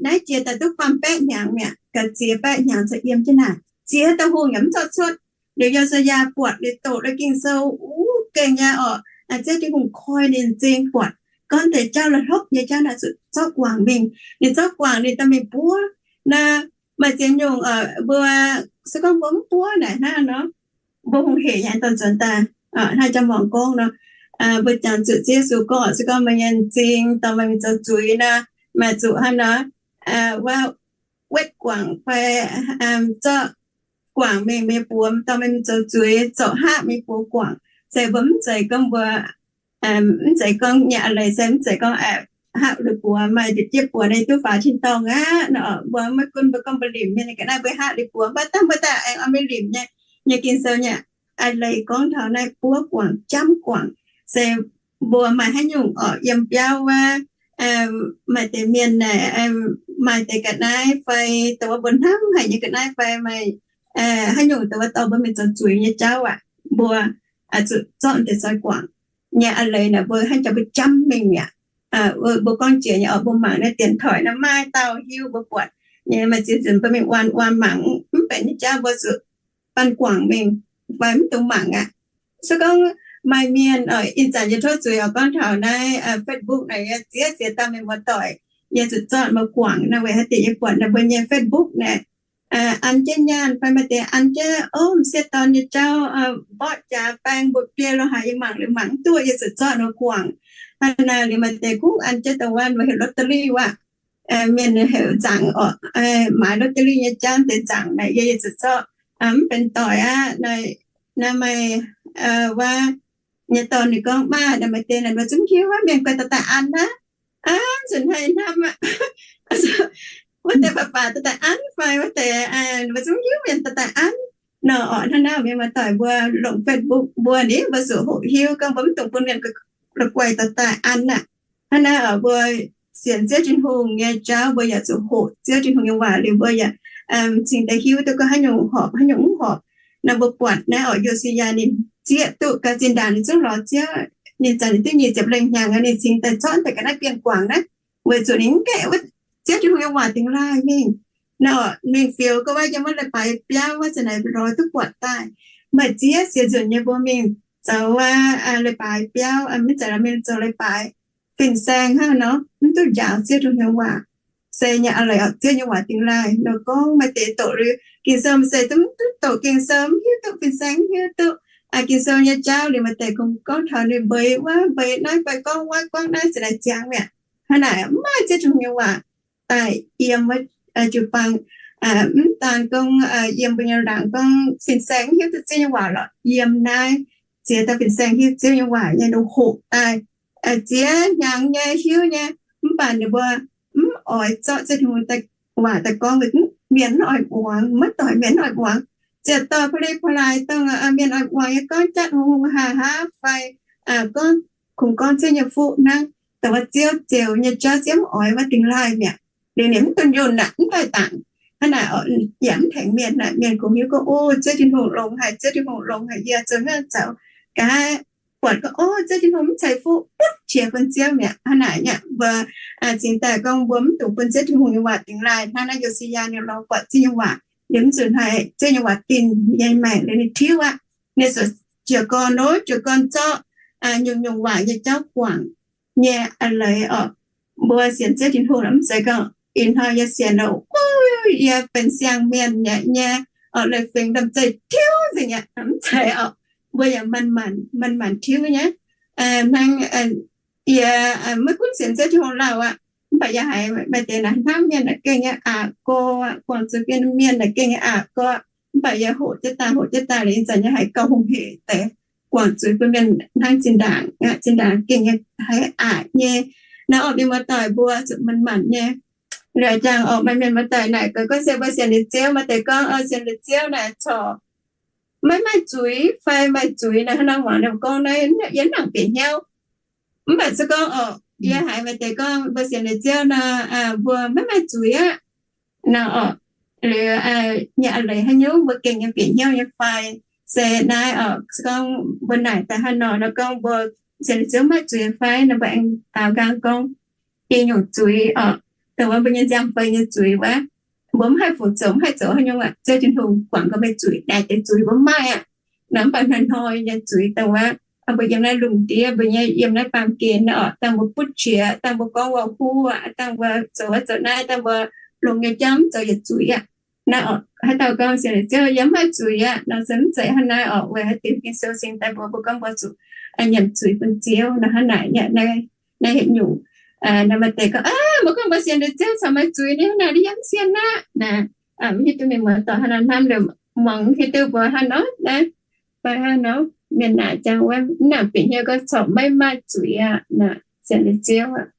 Naaiv jiex daaih duqv faam baeqv hnyangx mi'aqv, ga'ziex baeqv hnyangx caux yiem jienv naaic. Ziex dauh hungh yaac mv zorqv cuotv. Liuz Yo^si^yaa buatc liuz doqc liuz Ging-Sou, uv, gengh nyei oc. Ziouv Tin-Hungh koi ninh m'zing buatc gorngv deix jauv la'hlopv nyei jauv naaic zuqc zorqv guangc mingh. Ninh zorqv guangc ninh dorh mingh buov. Naaiv maaih ziex nyungc mbuo se gorngv mbuo mv buov naaic hnangv nor, mbuo hungh hec nyei dorh nzuonx daaih. Hnangv jang muangx gorngv nor, mbuo jangx zuqc Ziouv Yesu gorngv se gorngv meih nyei m'zing dorh meih mingh zoux zuiz nor, meih zuqc hnangv nor, wuov, wetv guangc fai zorqv guangc mingh meih nyei buoz dorh meih mingh zoux zuiz, zorqv haqv meih nyei buoz guangc. Se mbuo mv zeiz gorngv mbuo mv zeiz gorngv nyei a'leiz se mv zeiz gorngv haqv liuz buoz, maaih ndie-jieqv buoz naaiv duqv faaux tin-dorngh aqv nor. Mbuo maiv gunv mbuo gorngv mbuo limc nyei ga'naaiv mbuo haqv liuz buoz, mv baac dangh mbuo daaih aengx oix mingh limc nyei. Nyei Ging-Sou nyei a'leiz gorngv taux naaiv buov guangc, jamv guangc, se mbuo maaih haaix nyungc oc, yiem biauv wuov, maaih deix mienh naaic, maaih deix ga'naaiv fai dongh wuov mbuo hnamv haic nyei ga'naaiv fai maaih haaix nyungc dongh wuov dorh mbuo mingh zoux zuiz nyei jauv aac, mbuo zuqc zorqv deix zoi guangc. Nyei a'leiz naaic mbuo hnangv jangx mbuo jamv mingh mi'aqv. Mbuo gorngv jiex nyei oc, mbuo mangc naaiv điện thoại naaiv maaih dauh hiuv mbuo buatc nyei, maaih ziex nzunc mbuo mingh waan waan mangc mv benx nyei jauv mbuo zuqc baan guangc mingh fai mv dungx mangc aqv. Se gorngv maaih mienh ih zanc yie tov zuiz oc, gorngv taux naaiv Facebook naaic, yie ziex ziex dauh mienh muoz-doic, yie zuqc zorqv mbuo guangc naaiv weic haaix diuc yie buatc naaiv mbuo nyei Facebook naaic an jienv nyaanh fai maaih deix an jienv ov m'sieqv dorn nyei jauv, mborqv jaax baeng mba'biei lo haaix, yie mangc liuz mangc mv duqv, yie zuqc zorqv mbuo guangc. Hnangv naaic liuz maaih deix kungx an jienv dongh wuov mbuo heuc lottery wuov, mienh heuc nzaangc oc, maaiz lottery nyei jauv deix nzaangc naaic, yie, yie zuqc zorqv mv benx doic aqv. Naaiv maaih wuov nyei dorn ninh gorngv, maa, naaic maaih deix naaic mbuo zungv hiuv wuov mienh guai dorh daaih an aqv. Aa, nzunc haiz hnamv aqv. Wuov deix baac baac dorh daaih an fai wuov deix mbuo zungv hiuv mienh dorh daaih an nor oc. Hnangv naaiv mienh muoz-doic mbuo longc Facebook mbuo ni, mbuo zuqc hoqc hiuv gorngv mbuo mv dungx bun mienh la'guaih dorh daaih an aqv. Hnangv naaiv oc, mbuo sienx Ziouv Tin-Hungh nyei jauv mbuo yaac zuqc hoqc Ziouv Tin-Hungh nyei waac liuz mbuo yaac cingx daaih hiuv duqv gorngv haaix nyungc horpc, haaix nyungc mv horpc. Naaiv mbuo buatc naaiv oc, Yo^si^yaa ninh zieqv duqv ga'zinh ndaangc ninh zungv lorz Ziouv, Ninh zanc ninh duqv nyic ziepc lengh hnyangx, ninh cingx daaih zorqv daaih ga'naaiv bienh guangc naaiv, weic zuqc ninh mv gaengh wuov Ziouv Tin-Hungh nyei waac dingx laaih mingh. Nor, mingh fioux gau wuov yiem wuov leiz-baaix biauv wuov, zanc naaic lorz duqv buatc daaih. Maaih ziex siex nzunc nyei mbuo mingh zoux wuov leiz-baaix biauv, mv zeiz lorz mingh zoux leiz-baaix fin-saeng hnangv nor, mv duqv njaaux Ziouv Tin-Hungh nyei waac. Se nyei a'leiz oc, Ziouv nyei waac dingx laaih nor gorngv maaih deix doqc liuz Ging-Sou, maaih deix duqv mv duqv doqc Ging-Sou, mv hiuv duqv, fin-saeng mv hiuv duqv. Ging-Sou nyei jauv liuz maaih deix kungx gorngv taux ninh mbeix wuov mbeix naaiv fai gorngv wuov gorngv naaiv, zanc naaic ziangx mi'aqv. Hnangv naaic mv maaih Ziouv Tin-Hungh nyei waac daaih yiem wuov jiu-baang. Mv daan gorngv yiem mbuo nyei laangz gorngv fin-saeng mv hiuv duqv Ziouv nyei waac lorqc, yiem naaiv ziex dauh fin-saeng hiuv Ziouv nyei waac nyei, ninh hoqc daaih ziex hnyangx nyei hiuv nyei, mv baac ninh mbuo mv oix zorqv Ziouv Tin-Hungh waac daaih gorngv. Mienh mv oix muangx, maiv doix mienh mv oix muangx. Ziouc dorh pa'li pa'laaix dongh mienh oix muangx nyei gorngv jatv hungh hungh haa haa fai gorngv kungx gorngv Ziouv nyei fuqv hnangv. Dongh wuov Ziouv ziouc nyei jauv Ziouv mv oix wuov dingx laaih mi'aqv. Liuz ninh mv dunh yunh aqv, mv daaih dangc. Hnangv naaic yaac mv tengx mienh aqv. Mienh kungx hiuv gorngv, o, Ziouv Tin-Hungh longx haic, Ziouv Tin-Hungh longx haic, yie zoux hnyouv zoux ga'naaiv buatc gorngv, o, Ziouv Tin-Hungh mv ceix fuqv, butv qiex bun Ziouv mi'aqv. Hnangv naaic nyei mbuo cingx daaih gorngv mbuo mv dungx bun Ziouv Tin-Hungh nyei waac dingx laaih hnangv naaiv. Yo^si^yaa ninh lorz buatc Ziouv nyei waac, ninh mv nzunc haiz Ziouv nyei waac dinh nyei maengc liuz ninh tiuv aqv. Ninh ziouc jiez gorn, jiez gorn zorqv nyungc-nyungc waac nyei jauv guangc nyei a'leiz oc. Mbuo sienx Ziouv Tin-Hungh mv zeiz gorngv ih hnoi yie sienx, o, yie benx siang-mienh nyei, leiz-fingx ndamv zeiv tiuv nzengc aqv, mv zeiz oc. Mbuo yaac manc-manc, manc-manc tiuv nyei. Hnangv yie maiv gunv sienx Ziouv Tin-Hungh lauh aqv, mv baac yie haiz maaih deix naaic hnamv mienh naaic gengh nyei aqc gorx, guangc zuiz bun mienh naaic gengh nyei aqc gorx. Mv baac yie hoqc jienv daaih, hoqc jienv daaih liuz ih zanc yie haiz gauh hungh hec deix guangc zuiz bun mienh hnangv zinh ndaangc, zinh ndaangc gengh nyei haiz aqc nyei. Naaiv oc, mienh muoz-doic mbuo zuqc manc-manc nyei. Liuz jangx oc, maaih mienh muoz-doic naaic gorngv se mbuo sienx liuz Ziouv, maaih deix gorngv sienx liuz Ziouv naaic corc maiv maaih zuiz fai maaih zuiz naaic. Hnangv nor muangx ninh gorngv naaiv yie mv nangc bieqc hnyouv. Mv baac se gorngv oc, yie haiz maaih deix gorngv mbuo sienx liuz Ziouv nor, mbuo maiv maaih zuiz aqv. Nor oc, liuz nyei a'leiz haaix nyungc mbuo gengh nyei bieqc hnyouv nyei fai? Se naaiv oc, se gorngv mbuo naaic daaih hnangv nor, nor gorngv mbuo sienx liuz Ziouv maiv maaih zuiz fai? Nor mbuo aengx daaux nqaang gorngv, ih nyungc zuiz oc, dongh wuov mbuo nyei nziaamv fei nyei zuiz wuov, mbuo mv haih fungc zoux, mv haih zoux haaix nyungc aqv. Ziouv Tin-Hungh guangc gau meih zuiz, naaic deix zuiz mbuo mv maaih aqv. Nor mv baac hnoi-hnoi nyei zuiz dongh wuov, mbuo yiem naaiv lungh ndiev, mbuo nyei yiem naaiv baamh gen naaiv oc, dangh mbuo butv qiex, dangh mbuo gorngv waac-huv aqv, dangh mbuo zoux wuov zoux naaiv, dangh mbuo longx nyei jauv mv zoux yietc zuiz aqv. Naaiv oc, haaix dauh gorngv sienx liuz Ziouv yie mv maaih zuiz aqv nor, se mv zeiz hnangv naaiv oc. Weic haaix diuc Ging-Sou cingx daaih mbuox mbuo gorngv mbuo zuqc nyiemc zuiz bun Ziouv nor. Hnangv naaic nyei naaiv, naaiv hieh nyungc, naaiv maaih deix gorngv, aav, mbuo gorngv mbuo sienx liuz Ziouv corc maaih zuiz ni, hnangv naaic yie mv sienx aqv. Naaiv mv hiuv duqv mienh muoz-doic haaix nor hnamv liuz, muangx hiuv duqv mbuo hnangv nor naaiv, fai hnangv nor, mienh naaic jangx wuov mv nangc bieqc hnyouv gorngv corc maiv maaih zuiz aqv, sienx liuz Ziouv aqv.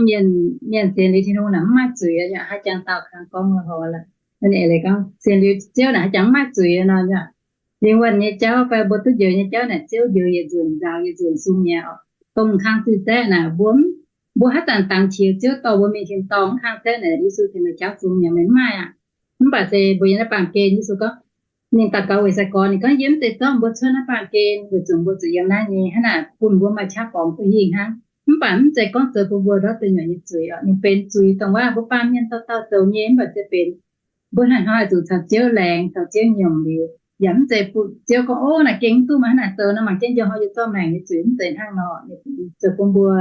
Mienh, mienh sienx liuz Tin-Hungh naaic mv maaih zuiz aqv, haaix jangx dauh kangx gorngv hov lorqc. Ninh eix leiz gorngv sienx liuz Ziouv naaic haaix jangx mv maaih zuiz aqv nor. Lingh wuonh nyei jauv fai mbuo duqv njoux nyei jauv naaic, Ziouv njoux yietc nzunc, nzaaux yietc nzunc sung mi'aqv oc. Dongh kang zinh zaeqv naaic mbuo, mbuo haaix zanc dangx qiex Ziouv dorh mbuo mingh tin-dorngh, kang zaeqv naaic Yesu tengx meih jauv sung mi'aqv, meih mv maaih aqv. Mv baac se mbuo yiem naaiv baamh gen Yesu gorngv, ninh daux gaux weic sai-gorx, ninh gorngv, yie mv zeiz zorqv mbuo cuotv naaiv baamh gen weic zuqc mbuo zuqc yiem naaiv nyei, hnangv naaic bun mbuo maaih qaqv borngz duqv hingh hnangv. Mv baac mv zeiz gorngv zoux bun mbuo ndortv duqv nyuoqc nyei zuiz oc. Ninh benx zuiz dongh wuov mbuo baamh mienh dauh dauh zoux nyei, mv baac se benx mbuo hnoi-hnoi zuqc caux Ziouv laengz, caux Ziouv nyiemc liuz, yaac mv zeiz bun Ziouv gorngv, ov, naaic gengh mv duqv, mangc hnangv naaic zoux nor, mangc jienv njien-youh yie zorqv maengc nyei zuiz, mv zeiz hnangv nor. Zoux bun mbuo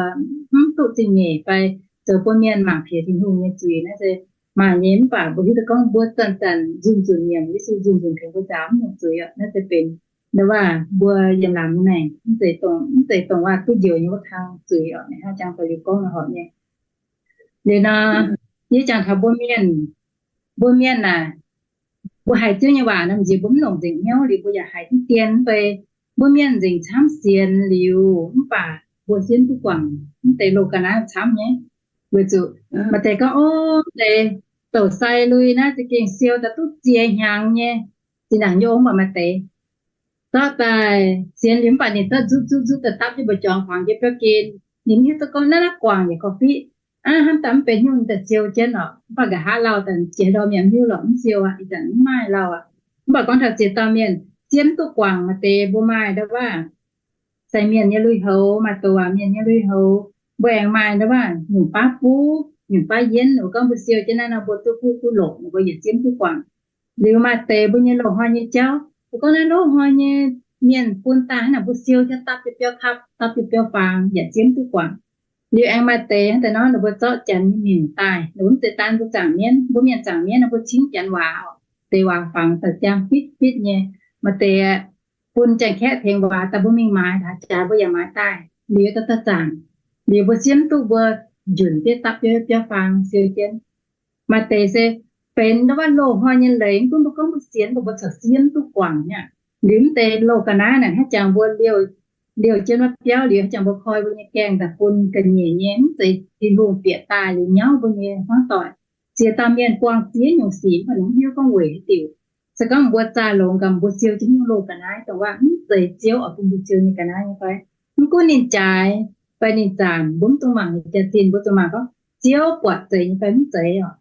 mv duqv zingh nyeic fai zoux bun mienh mangc piex Tin-Hungh nyei zuiz naaiv se maaih nyei. Mv baac mbuo hiuv duqv gorngv mbuo zanc-zanc nzunc-nzunc nyiemc Yesu, nzunc-nzunc tengx mbuo nzaaux mv nyungc zuiz oc. Naaiv se benx ndau wuov mbuo yiem laangz nyei maengc, mv zeiz dongh, mv zeiz dongh wuov duqv njoux nyei wuov kang zuiz oc. Naaiv hnangv jangx daaih liuz gorngv nor horpc nyei. Liuz nor, yie jangx taux mbuo mienh, mbuo mienh naaic, mbuo haiz Ziouv nyei waac nor, m'nziex mbuo mv longc nzengc hnyouv liuz, mbuo yaac haiz diqv dien mv bei. Mbuo mienh nzengc camv sienx liuz, mv baac mbuo siemv duqv guangc mv deix loz-ga'naaiv camv nyei. Weic zuqc maaih deix gorngv, ov, deix douc sai lui naaiv za'gengh siou daaih duqv ziex hnyangx nyei, zinh ndaangc nyei ong, mv baac maaih deix zorqv daaih sienx liuz mv baac ninh zorqv nzuqv nzuqv nzuqv daaih dapv jienv mbu'jorngx, kuangx jienv biauv gen. Ninh mv hiuv duqv gorngv naaiv naaiv guangc yaac korv-fiqv aav, hnamv daaih mv benx hnyouv daaih siou jienv oc. Mv baac nqa'haav lauh daaih jiex ndorm yaac mv hiuv lorqc, mv siou aqv, ih zanc mv maaih lauh aqv. Mv baac gorngv taux ziex dauh mienh siemv duqv guangc maaih deix mbuo maaih ndau wuov sai mienh nyei lui-houx, maaih douc waac mienh nyei lui-houx, mbuo aengx maaih nduov waac nyungc baav buv, nyungc baav yienv, ninh mbuo gorngv mbuo siou jienv naaiv nor mbuo duqv buv duqv longc, ninh mbuo yietc zimv duqv guangc. Liuz maaih deix mbuo nyei loz-hnoi nyei jauv, mbuo gorngv naaiv loz-hnoi nyei mienh bun daaih hnangv naaic mbuo siou jienv dapv jienv biauv kapv, dapv jienv biauv faang, yietc zimv duqv guangc. Liuz aengx maaih deix hnangv deix nor ninh mbuo zorqv janx nyei miuc daaih, ninh mbuo mv zeiz daan mbuo zaangc mienv, mbuo mienh zaangc mienv nor mbuo cingv janx waac oc, deix waac fangx daaih jang bitv bitv nyei. Maaih deix bun janx-kaeqv tengx waac daaih mbuo mingh maaiz, haaix jaax mbuo yaac maaiz daaih, liuz daaih daaih zaangc. Liuz mbuo siemv duqv mbuo njunc jienv dapv jienv biauv faang siou jienv. Maaih deix se benx nduov waac loz-hnoi nyei leiz, mv gunv mbuo gorngv mbuo sienx mbuo, mbuo corc siemv duqv guangc nyei aqv. Liuz mv deix loz ga'naaiv naaic hnangv jangx mbuo liouh, liouh jienv wuov biauv liuz hnangv jangx mbuo koi mbuo nyei gaengh daaih bun ga'nyiec nyei, mv zeiz Tin-Hungh bieqc daaih liuz nyauv mbuo nyei hmuangv doic. Ziex dauh mienh buangh ziex nyungc sic mv baac ninh mv hiuv gorngv weic haaix diuc. Se gorngv mbuo zaah longx gaax mbuo siou jienv nyungc loz ga'naaiv dongh waac mv zeiz Ziouv oix bun mbuo siou nyei ga'naaiv nyei fai? Mv gunv ninh jaaix fai ninh zaanc, mbuo mv dungx mangc ninh jaax-zinh, mbuo zuqc mangc gorngv Ziouv buatc zeiz nyei fai mv zeiz oc.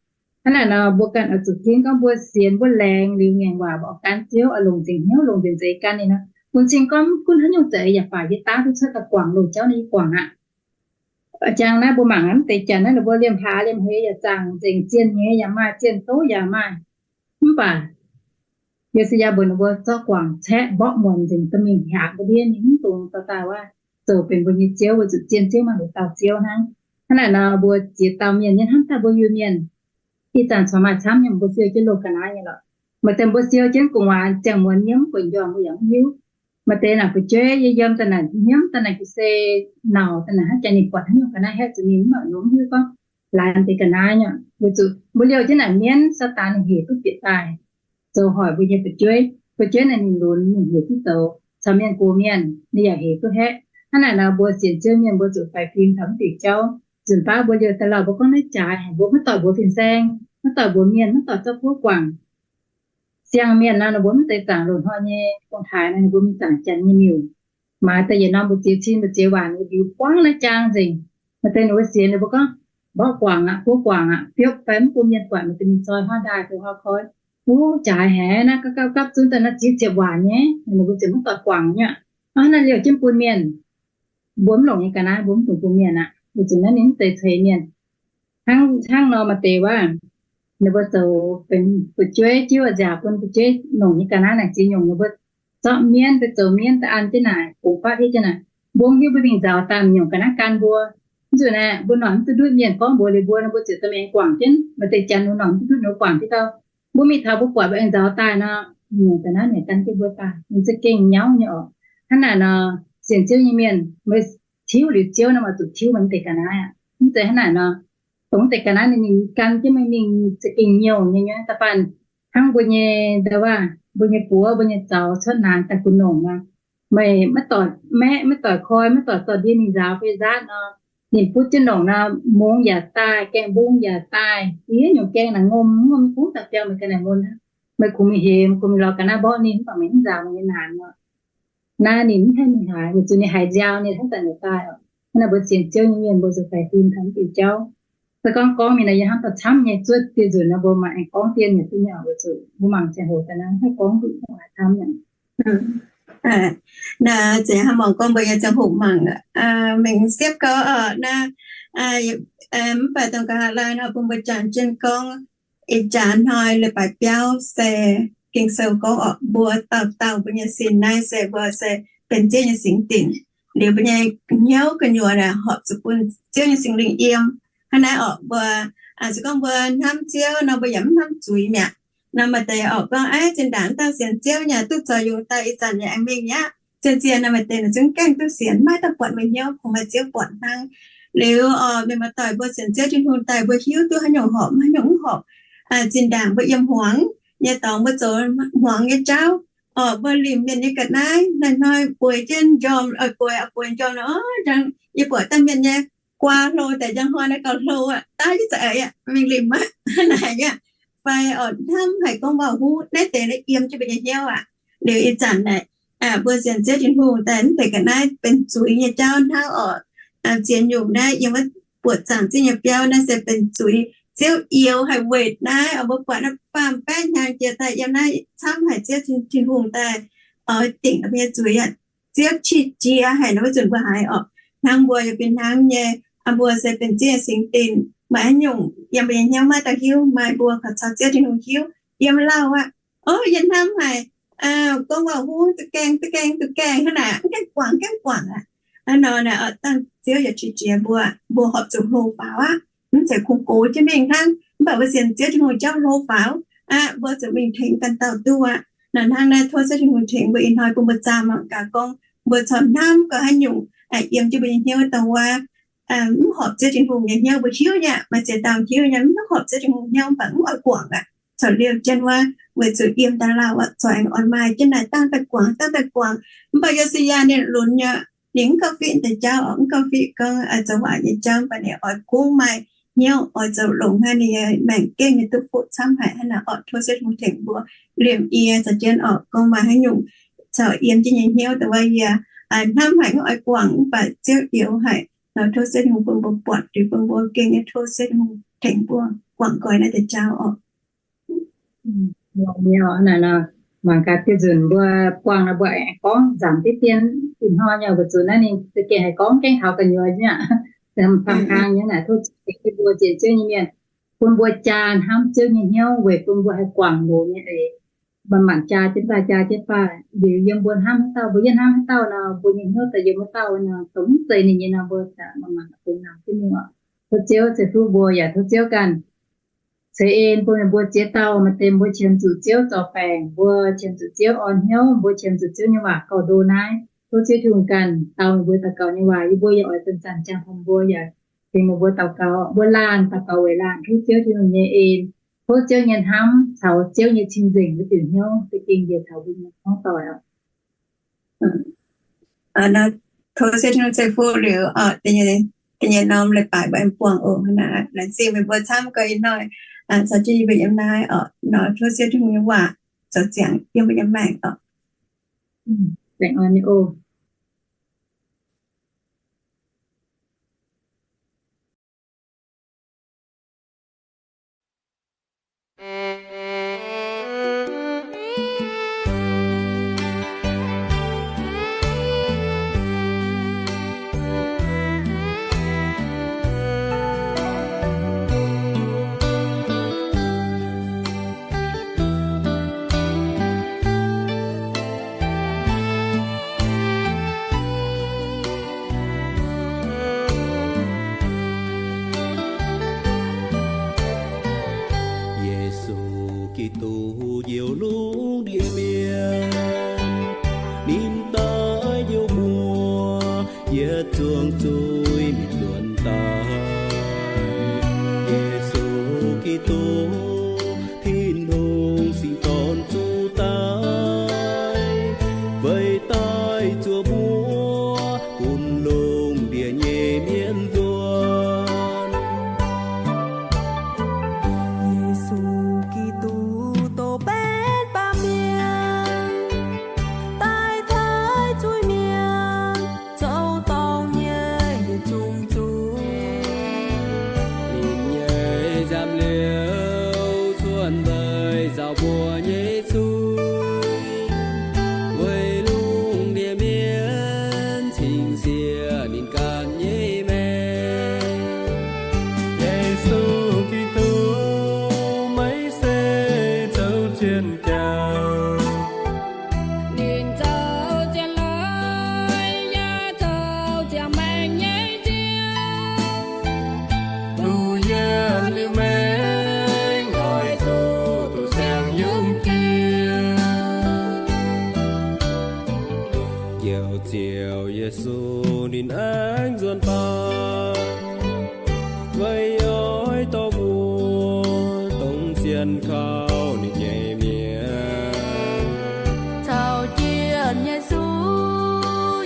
Hnangv naaic nor mbuo ganh oix zuqc ginv gorngv mbuo sienx mbuo laengz liuz ngaengc waac mbuo oix gan Ziouv oix longc nzengc hnyouv longc nzengc zeix gan ninh nor, bun cing gorngv mv gunv haaix nyungc za'eix yaac faaux yie daav duqv cuotv daaih guangc loz jauv ninh guangc aqv. Jang naaiv mbuo mangc naaiv deix janx naaiv, ninh mbuo liemh hlaax liemh hleix yaac zaangc nzengc, zienh nyeiz yaac maaih, zienh douv yaac maaih. Mv baac Yo^si^yaa mbuox ninh mbuo zorqv guangc caeqv mborqv muonc nzengc dorh mingh hiaangx mbuo ndiev, ninh mv dungx dorh daaih wuov zoux benx mbuo nyei ziouv, weic zuqc zien ziouv maaih heix dauh ziouv hnangv. Hnangv naaic nor mbuo ziex dauh mienh nyei hnamv daaih mbuo Iu-Mienh, ih zanc corc maaih camv nyei mbuo siou jienv loz ga'naaiv nyei lorqc. Maaih deix mbuo siou jienv gu'nguaaz ziangh muonz nyiemv gueix njormh mbuo yaac mv hiuv. Maaih deix naaic fu'jueiv yie yiem daaih naaic nyiemv daaih naaic ga'sie nauc daaih naaic hnangv jaax ninh buatc haaix nyungc ga'naaiv haeqv zuqc ninh mv baac ninh mv hiuv gorngv laaix deix ga'naaiv nyei. Weic zuqc mbuo liouh jienv naaic mienv, Saadaan ninh hec duqv bieqc daaih zoux hoic mbuo nyei fu'jueiv. Fu'jueiv naaic ninh lunx ninh hec duqv zoux, caux mienh gox mienh ninh yaac hec duqv haeqv. Hnangv naaic nor mbuo sienx Ziouv mienh mbuo zuqc faix fim taux mv diuc jauv. Nzunc baav mbuo liouh daaih lauh mbuo gorngv naaiv jaaix haic, mbuo maiv doic mbuox fin-saeng, maiv doic mbuox mienh, maiv doic zorqv buov guangc. Siang-mienh nor ninh mbuo mv zeiz zaangc loz-hnoi nyei gong-taaix nor, ninh mbuo mingh zaangc janx nyei miuc. Maaiz daaih yietc norm mbu'ziex cin mbu'ziex waac ninh mbuo liuz buangv naaiv jaang nzengc. Maaih deix ninh mbuo sienx ninh mbuo gorngv, mborqv guangc aqv, buov guangc aqv, biopv fai mv bun mienh buatc, maaih deix mingh zoi huaav ndaaih fai huaav koi. Wuov jaaix haic naaiv, gapv gapv gapv zunv daaih naaiv ziex ziepc waac nyei, ninh mbuo ziouc mv doic guangc nyei. Hnangv naaiv liouh jienv bun mienh, mbuo mv longc nyei ga'naaiv mbuo mv dungx bun mienh aqv, weic zuqc naaiv ninh mv zeiz ceix mienh. Hnangv, hnangv nor maaih deix wuov, ninh mbuo zoux benx fu'jueiv jiuv nziaauc bun fu'jueiv longc nyei ga'naaiv naaic ziex nyungc, ninh mbuo zorqv mienv daaih zoux mienv daaih an jienv naaic, bungx fatv hietv jienv naaic. Mbuo mv hiuv mbuo mingh nzaaux daaih nyungc ga'naaiv gan mbuo. Mv zuqc naaic mbuo noic mv duqv ndutv mienh gorngv mbuox liuz mbuo nor, mbuo ziouc dorh mingh guangc jienv. Maaih deix janx ninh mbuo noic mv duqv ndutv ninh mbuo guangc jienv gau. Mbuo mingh taux mbuo buatc mbuo aengx nzaaux daaih nor, nyungc ga'naaiv naaic gan jienv mbuo daaih, ninh za'gengh nyauv nyei oc. Hnangv naaic nor, sienx Ziouv nyei mienh, meih tiuv liuz Ziouv nor, meih zuqc tiuv meih mv deix ga'naaiv aqv. Mv zeiz hnangv naaic nor, dongh mv deix ga'naaiv ninh gan jienv meih mingh za'gengh nyouh nyei nyuoqv. Da'faanh hnangv mbuo nyei ndau wuov, mbuo nyei buoz, mbuo nyei zaux cuotv naanx daaih gunv longc nor, meih maiv doic maeqv, maiv doic koi, maiv doic zorqv ndie mingh nzaaux fai nzaatv nor, ninh butv jienv longc nor, mungz yaac daaih, gaeng mbung yaac daaih, ziex nyungc gaeng naaic ngom ngom bungv daaih biaux meih ga'naaiv mun. Meih kungx mingh hemx, kungx mingh lorz ga'naaiv mborqv ninh, mv baac meih mv nzaaux meih nyei naanx nor, naaiv ninh mv haih mingh haaix, weic zuqc ninh haiz nziaaux ninh hnangv daaih ninh daaih oc. Hnangv naaic mbuo sienx Ziouv nyei mienh mbuo zuqc faix fim taux mv diuc jauv. Se gorngv gorngv mingh nor, yie hnamv daaih camv nyei, zuov dieh nzunc nor mbuo mangc aengx gorngv dien nyei duqv nyei oc, weic zuqc mbuo mangc ziangh hoc daaih naaiv haih gorngv duqv haaix camv nyei. Naaiv zeiz hnangv mangc gorngv mbuo nyei ziangh hoc mangc mingh siepv gau oc. Naaiv mv baac dongh ga'haav laai nor bun mbuo jangx jienv gorngv, ih jaax hnoi leiz-baaix biauv se Ging-Sou gorngv oc, mbuo dauh dauh mbuo nyei sin naaiv se mbuo se benx Ziouv nyei singx dinc. Liuz mbuo nyei hnyouv gu'nyuoz naaic horpc zuqc bun Ziouv nyei Singx Lingh yiem. Hnangv naaiv oc, mbuo se gorngv mbuo hnamv Ziouv nor, mbuo yaac mv hnamv zuiz mi'aqv. Nor maaih deix oc gorngv, aav, zinh ndaangc dauh sienx Ziouv nyei duqv zoux yungz daaih ih zanc yaac aengx mingh mi'aqv. Zien-zien nor maaih deix naaic zungv gaengh duqv sienx, maiv daaih buatc meih hnyouv, kungx maaih Ziouv buatc hnangv. Liuz oc, mienh muoz-doic mbuo sienx Ziouv Tin-Hungh daaih mbuo hiuv duqv haaix nyungc horpc, haaix nyungc mv horpc. Zinh ndaangc mbuo yiem hmuangx nyei dorngx mbuo zoux hmuangx nyei jauv oc, mbuo limc mienh nyei ga'naaiv, hnoi-hnoi bueix jienv njormh, bueix, bueix njormh nor, njang yie buatc dangh mienh nyei guaa hlo deix njang hnoi naaiv gauh hlo aqv, daav jienv za'eix aqv, mingh limc aqv, naaic aqv. Fai oc hnamv haic gorngv waac-huv naaiv deix naaiv yiem jienv mbuo nyei hnyouv aqv. Liuz ih zanc naaic, mbuo sienx Ziouv Tin-Hungh daaih mv deix ga'naaiv benx zuiz nyei jauv hnangv oc. Ziex nyungc naaiv yiem wuov buoqc zaangc Ziouv nyei biauv naaiv se benx zuiz. Ziouv youx haic weic naaiv oc, mbuo buatc naaiv faam-baeqv hnyangx jiex daaih yiem naaiv camv haic Ziouv Tin-Hungh daaih oix dingc mbuo nyei zuiz aqv. Ziouv qiex jiez haic nor, wuov zanc mbuo haiz orqc, hnangv mbuo yaac fih hnangv nyei. Mbuo se benx Ziouv nyei singx dinc, maaih haaix nyungc yiem mbuo nyei hnyouv maiv dauh hiuv, maaih mbuo kaux caux Ziouv Tin-Hungh hiuv, yiem lauh aqv. O, yie hnamv haic, gorngv waac-huv duqv gaengh duqv gaengh duqv gaengh hnangv naaic, mv gaengh guangc, gaengh guangc aqv. Hnangv nor naaic, dangh Ziouv yaac qiex jiez mbuo, mbuo horpc zuqc hlo faaux aqv. Mv zeiz kungx gox jienv mingh hnangv, mv baac mbuo sienx Ziouv Tin-Hungh jauv hlo faaux aqv, mbuo zuqc mingh tengx ganh dauh duqv aqv. Naaic hnangv naaiv tov Ziouv Tin-Hungh tengx mbuo ih hnoi bun mbuo zaah mangc gaax gorngv mbuo corc hnamv gorngv haaix nyungc yiem jienv mbuo nyei hnyouv dongh wuov mv horpc Ziouv Tin-Hungh nyei hnyouv. Mbuo hiuv nyei, maaih ziex dauh hiuv nyei, mv horpc Ziouv Tin-Hungh hnyouv mv baac mv oix guangc aqv. Corc liouh jienv wuov weic zuqc yiem daaih lauh aqv, corc aengx oix maaih jienv naaic dangh daaih guangc, dangh daaih guangc. Mv baac Yo^si^yaa ninh lunx nyei, ninh mv gauh fiqv deix jauv, mv gauh fiqv gorngv zoux waac nyei jauv, mv baac ninh oix kungx maaih hnyouv oix zoux longx hnangv, ninh nyei maengc gengh ninh duqv fuqv camv haic hnangv naaic orqc. Tov Ziouv Tin-Hungh tengx mbuo liemh yie caux jienv orqc, gorngv maaih haaix nyungc corc yiem jienv nyei hnyouv dongh wuov yie hnamv haic, oix guangc mv baac Ziouv youx haic nor, tov Ziouv Tin-Hungh bun mbuo buatc, liuz bun mbuo gengh nyei tov Ziouv Tin-Hungh tengx mbuo guangc nqoi naaiv deix jauv orqc. Mangc gaax dieh nzunc mbuo buangh nor mbuo aengx gorngv nzamc diqv dien. Ih hnoi nyei mbuo zuqc naaiv ninh za'gengh haih gorngv gaengh taux gu'nyuoz nyei aqv. Faang kang nyei naaic tov Ziouv tengx jienv mbuo sienx Ziouv nyei mienh, bun mbuo jaa hnamv Ziouv nyei hnyouv weic bun mbuo haih guangc loz nyei eix. Manc-manc jaa jienv daaih, jaa jienv daaih, liuz yiem mbuo hnamv haaix dauh, mbuo yie hnamv haaix dauh nor, mbuo nyei hnyouv daaih yiem wuov dauh nor, dongh mv zeiz ninh nyei nor, mbuo daaih manc-manc bungx nangc jienv mingh oc. Tov Ziouv ceix fuqv mbuo yaac tov Ziouv ganh ceix en bun meih mbuo ziex dauh, maaih deix mbuo qiemx zuqc Ziouv zorc baengc, mbuo qiemx zuqc Ziouv orn hnyouv, mbuo qiemx zuqc Ziouv nyei waac gauh ndo naaiv. Tov Ziouv Tin-Hungh ganh dau meih mbuo daux gaux nyei waac, yie mbuo yaac oix zanc-zanc jangx taux mbuo yaac tengx meih mbuo daux gaux. Mbuo laanh daux gaux weic laanh tov Ziouv Tin-Hungh nyei en, tov Ziouv nyei hnamv caux Ziouv nyei cing-nzengc wuov diuc hnyouv za'gengh njiec taux mbuo nyei hmuangv doic oc. Tov Ziouv Tin-Hungh ceix fuqv liuz, da'nyeic norm leiz-baaix mbuo aengx buangh oc. Laengz zingh meih mbuo camv gau ih hnoi caux jienv yie mbuo yiem naaiv oc. Nor tov Ziouv Tin-Hungh nyei waac zoux ziangx yiem mbuo nyei maengc oc. Yesu Giduc njoux lungh ndiev mienh, ninh daaih njoux mbuo yietc zungv zuiz mienh nzuonx daaih. Yesu Giduc, Tin-Hungh Singx Dorn, zuqc daaih, weic daaih zuov mbuo gunv lungh ndiev nyei mienh nzuonx. Yesu Giduc douz benx baamh mienh, daaih taaih zuiz-mienh zoux dorngc nyei yietc zungv zuiz. Ninh nyei nziaamv-liouh cuotv mbeix nzauh mbuo nyei zuiz, weic lungh ndiev mienh cing-nzieqc ninh ganh nyei maengc. Yesu Giduc, meih se zoux zien jauv. Ninh zoux zien lorqc, yaac zoux ziangx maengc nyei Ziouv. Duqv yietc liuz maengc oix zuqc duqv siang yiem jiex. Njoux Ziouv Yesu ninh aengx nzuonx daaih, weic oix dorh mbuo dongh sienx kaux ninh nyei mienh. Caux jienv Yesu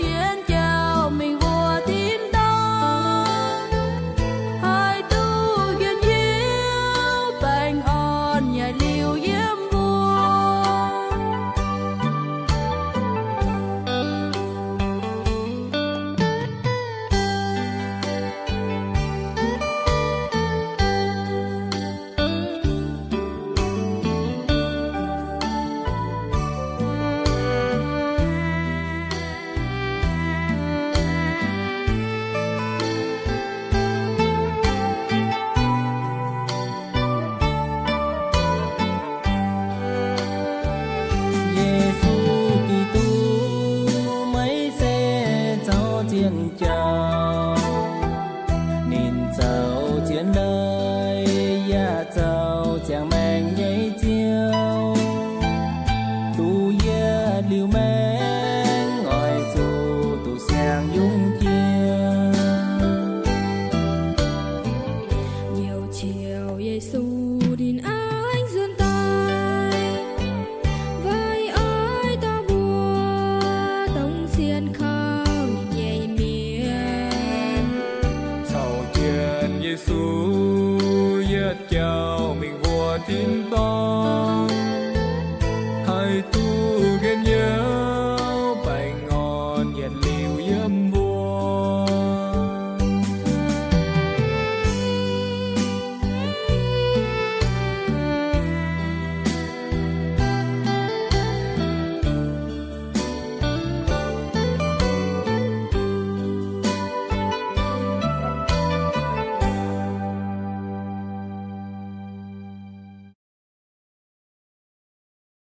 yienx jauv mingh wuov tin-dorngh, haih duqv njien-youh baengh orn nyaaic liuz yiem mbuo. Tin-dorngh